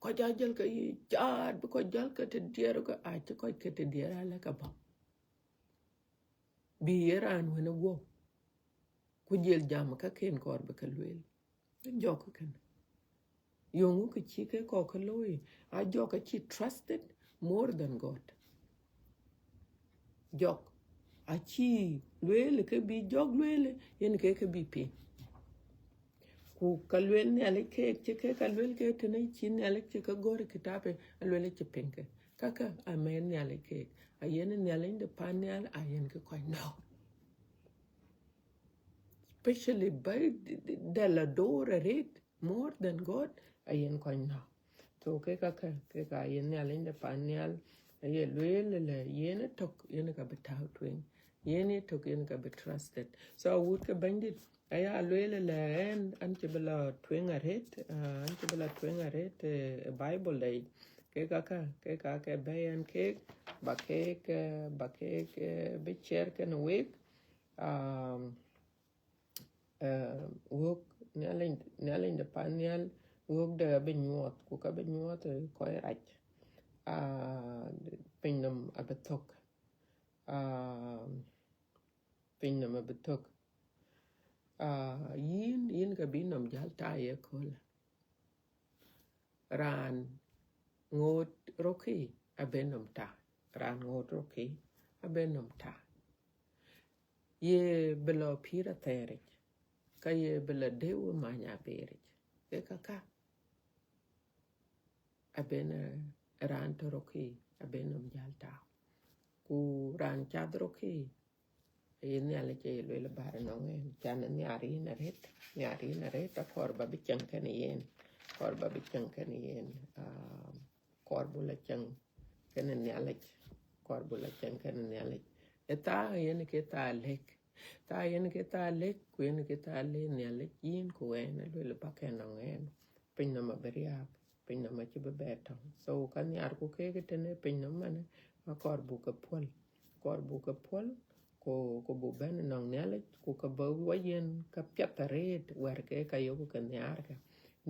Kɔc ajäl ke yï caat, bï kɔc jäl ke të diɛɛr, ke acï kɔc ke të diɛɛr alë ke bɔ̈. Bï ye raan wën ë guɔ̈p, ku jël jam ka ken kɔɔr bï ke lueel. Jɔk kënë. Yöŋu kë cï ke kɔ̈k ke looi, a jɔk acï trusted more than God. Jɔk acï lueel ke bï jɔk lueel, yen ke ke bï piŋ. Ku ka lueel Nhialic keek, cï ke ka lueel ke tënë cï Nhialic cï ke gɔ̈ɔ̈r ë kitapë, alueel acï piŋ ke. Kakä amɛn Nhialic keek, ayen Nhialic de pan nhial, ayen ke kɔc nɔ̈k. Especially ba dɛ̈ la door arëët more than God, ayen kɔc nɔ̈k. So ke kakä, ke ka yen Nhialic de pan nhial, aye lueel lɛ yen ë tök, yen ka bï tääu tueŋ. Yen ë tök, yen ka bï trusted. So awut ke Bɛ̈nydït, aya lueel lɛ ɛn, an cï bï la tueŋ arëët, ah, an cï bï la tueŋ arëët, eh, Bible dɛ̈ yic. Ke kakä, ke ka ke bɛ̈ɛ̈i ɛn keek, ba keek, eh, ba keek, eh, bï share kenë wek. Um, eh, wok Nhialic, Nhialic de pan nhial, wok de abï nyuɔɔth, ku ka bï nyuɔɔth, eh, kɔc rac. Ah, pinynhom abï thök. Ah, pinynhom abï thök. Ah, yïn, yïn ka bï nɔm jäl tääu ye köölë. Raan ŋoot rökï abï nɔm tääu. Raan ŋoot rökï abï nɔm tääu. Ye bï lɔ pïïr athɛɛric, ka ye bï lɔ dëu ë many abëëric. Ke kakä abï, eh, raan tɔ̈ rökï abï nɔm jäl tääu. Ku raan cath rökï Ye Nhialic aye lueel bär nɔŋ en, can nhiar yïn arët, nhiar yïn arët, akɔɔr ba bï cieŋ kënë yen, akɔɔr ba bï cieŋ kënë yen, ah, akɔɔr bu la cieŋ kënë Nhialic, akɔɔr bu la cieŋ kënë Nhialic. Ë thaa yen ke thaa lëk, thaa yen ke thaa lëk, ku yen ke thaa lëk Nhialic yïn ku ɣɛn, alueel ba kɛn nɔŋ en, piny nɔm abï riääk, piny nɔm acï bï bɛ tɔŋ. So ka nhiarku keek tënë piny nɔm manë, akɔɔr buk ke puɔ̈l, akɔɔr buk ke puɔ̈l, ku, ku buk bɛ̈n nɔŋ Nhialic, ku ke bä wä yen ka piɛth arëët wär ke ka yok ke nhiaar kë.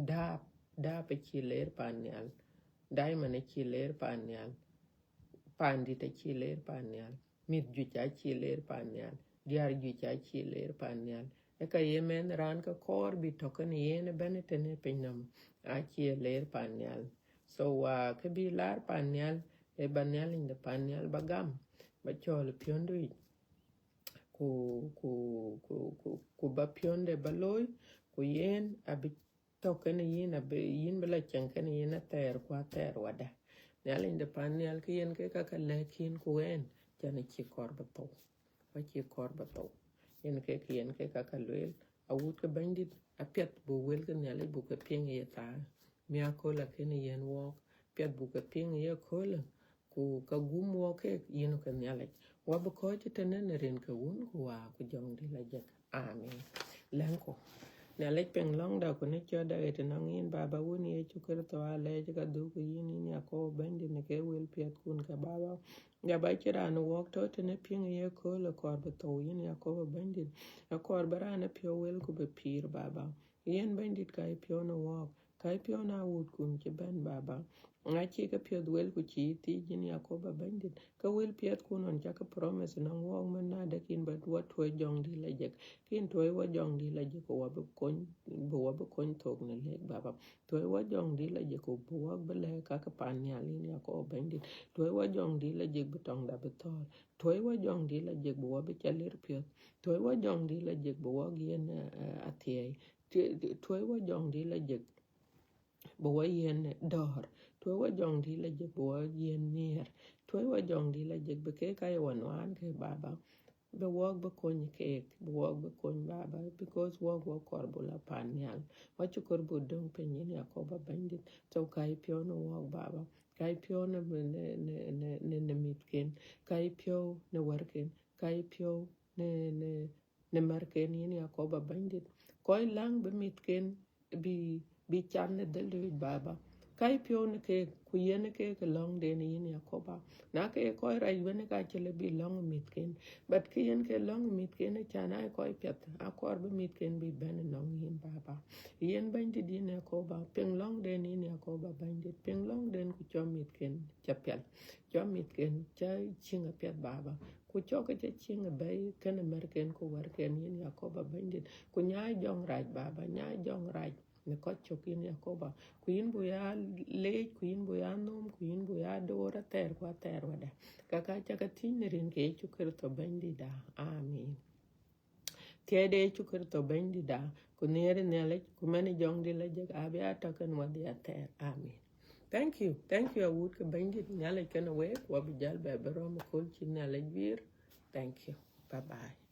Dahab, dahab acï leer paan nhial, diamond acï leer paan nhial, paandït acï leer paan nhial, mïth juëc acï leer paan nhial, diäär juëc acï leer paan nhial. Ë ka ye mɛnh raan ke kɔɔr bï tɔ̈ kënë yen ëbɛ̈n tënë piny nɔm, acï leer paan nhial. So, uh, kë bï laar paan nhial, ë ba Nhialic de paan nhial ba gam, ba cɔɔl piɔ̈ndu yic, ku, ku, ku, ku, ku ba piɔ̈nde ba looi, ku yen abï tɔ̈ kënë yïn, abï, yïn bï la cieŋ kënë yen athɛɛr ku athɛɛr wadä. Nhialic de paan nhial ke yen ke ka ka lɛ̈k yïn ku ɣɛn, can acï kɔɔr ba thou. Ku acï kɔɔr ba thou. Yen ke, ke yen ke ka ka lueel, awut ke Bɛ̈nydït, apiɛth bu wël ke Nhialic bu ke piŋ ye thaa. Miäk kööl akënë yen wɔɔk, piɛth bu ke piŋ ye köölë, ku ka gum wɔɔk keek yïn ke Nhialic. Wa bï kɔc tënë në rin ke Wun ku Wä ku Jɔŋdït Lajik. Amin. Lɛ̈ŋku. Nhialic piŋ lɔ̈ŋda ku në cɔ̈tda ɣet nɔŋ yïn, Baba, Wun Yecu Kërtho, alɛɛc ka dhuk yïn, yïn Yakobo Bɛ̈nydït, në ke wël piɛthkun ke, Baba. Ya ba cï raan wɔɔk tɔ̈ tënë piŋ ye kööl, akɔɔr bï thou, yïn Yakobo Bɛ̈nydït, akɔɔr bï raan ë piɔ̈u wël ku bï pïïr, Baba. Yen Bɛ̈nydït, ka ye piɔ̈u në wɔɔk, ka ye piɔ̈u në awutkun cï bɛ̈n, Baba. Ŋa cï ke piɔ̈th wël ku cï thiic, yïn Yakobo Bɛ̈nydït, ke wël piɛthkun ɣɔn cak ke promise nɔŋ wɔɔk, mën na dek yïn ba wɔ tuɔ̈c Jɔŋdït Lajik, ke yïn tuɔ̈c wɔ Jɔŋdït Lajik, ku wɔ bï kony, bï wɔ bï kony thok në lëk, Baba. Tuɔ̈c wɔ Jɔŋdït Lajik, ku bï wɔɔk bï lɛ̈k ka ke paan nhial, yïn Yakobo Bɛ̈nydït. Tuɔ̈c wɔ Jɔŋdït Lajik, bï tɔŋda bï thɔ̈ɔ̈r. Tuɔ̈c wɔ Jɔŋdït Lajik, bï wɔ bï cä lir piɔ̈th. Tuɔ̈c wɔ Jɔŋdït Lajik, bï wɔɔk yen, eh, eh, athiɛɛi. Tuɔ̈-, tuɔ̈c wɔ Jɔŋdït Lajik, bï wɔ yen dɔ̈ɔ̈r. Tuɔ̈c wɔ Jɔŋdït Lajik, bï wɔ yen nhiɛɛr. Tuɔ̈c wɔ Jɔŋdït Lajik, bï keek ka ye wɔ nuaan ke, Baba, bï wɔɔk bï kony keek, bï wɔɔk bï kony, Baba, because wɔɔk wɔ kɔɔr bu la paan nhial. Wɔ cï kɔɔr bu döŋ piny, yïn Yakobo Bɛ̈nydït. So ka ye piɔ̈u në wɔɔk, Baba, ka ye piɔ̈u në, në, në, në, në, në mïthken, ka ye piɔ̈u në wärken, ka ye piɔ̈u në, në, në märken, yïn Yakobo Bɛ̈nydït. Kɔc läŋ bï mïthken bï, bï can në dhël dööc, Baba. Ka ye piɔ̈u në keek, ku yen keek lɔ̈ŋden, yïn Yakobo. Na ke kɔc rac wën ka cï lë bï lɔ̈ŋ mïthken, but ke yen ke lɔ̈ŋ mïthken, ë can aa kɔc piɛth, akɔɔr bï mïthken bï bɛ̈n nɔŋ yïn, Baba. Yen Bɛ̈nydït, yïn Yakobo, piŋ lɔ̈ŋden, yïn Yakobo Bɛ̈nydït, piŋ lɔ̈ŋden, ku cɔl mïthken cä pial, cɔl mïthken cä cieŋ apiɛth, Baba. Ku cɔk ke cä cieŋ ë bɛ̈i kënë märken ku wärken, yïn Yakobo Bɛ̈nydït. Ku nyaai jɔŋrac, Baba, nyaai jɔŋrac në kɔc cök, yïn Yakobo. Ku yïn bu ya leec, ku yïn bu ya nhom, ku yïn bu ya door athɛɛr ku athɛɛr wadä. Ka ka cä ke thiëc në rin ke Yecu Kërtho Bɛ̈nydïtda. Amin. Thiëëc de Yecu Kërtho Bɛ̈nydïtda, ku nhiëër ë Nhialic, ku mɛn ë Jɔŋdït Lajik, abï a tɔ̈ kën wädhia athɛɛr. Amin. Thank you. Thank you, awut ke Bɛ̈nydït, Nhialic kenë week, wɔ bï jäl bɛ bï rɔm ëkööl cï Nhialic guiir. Thank you. Bye bye.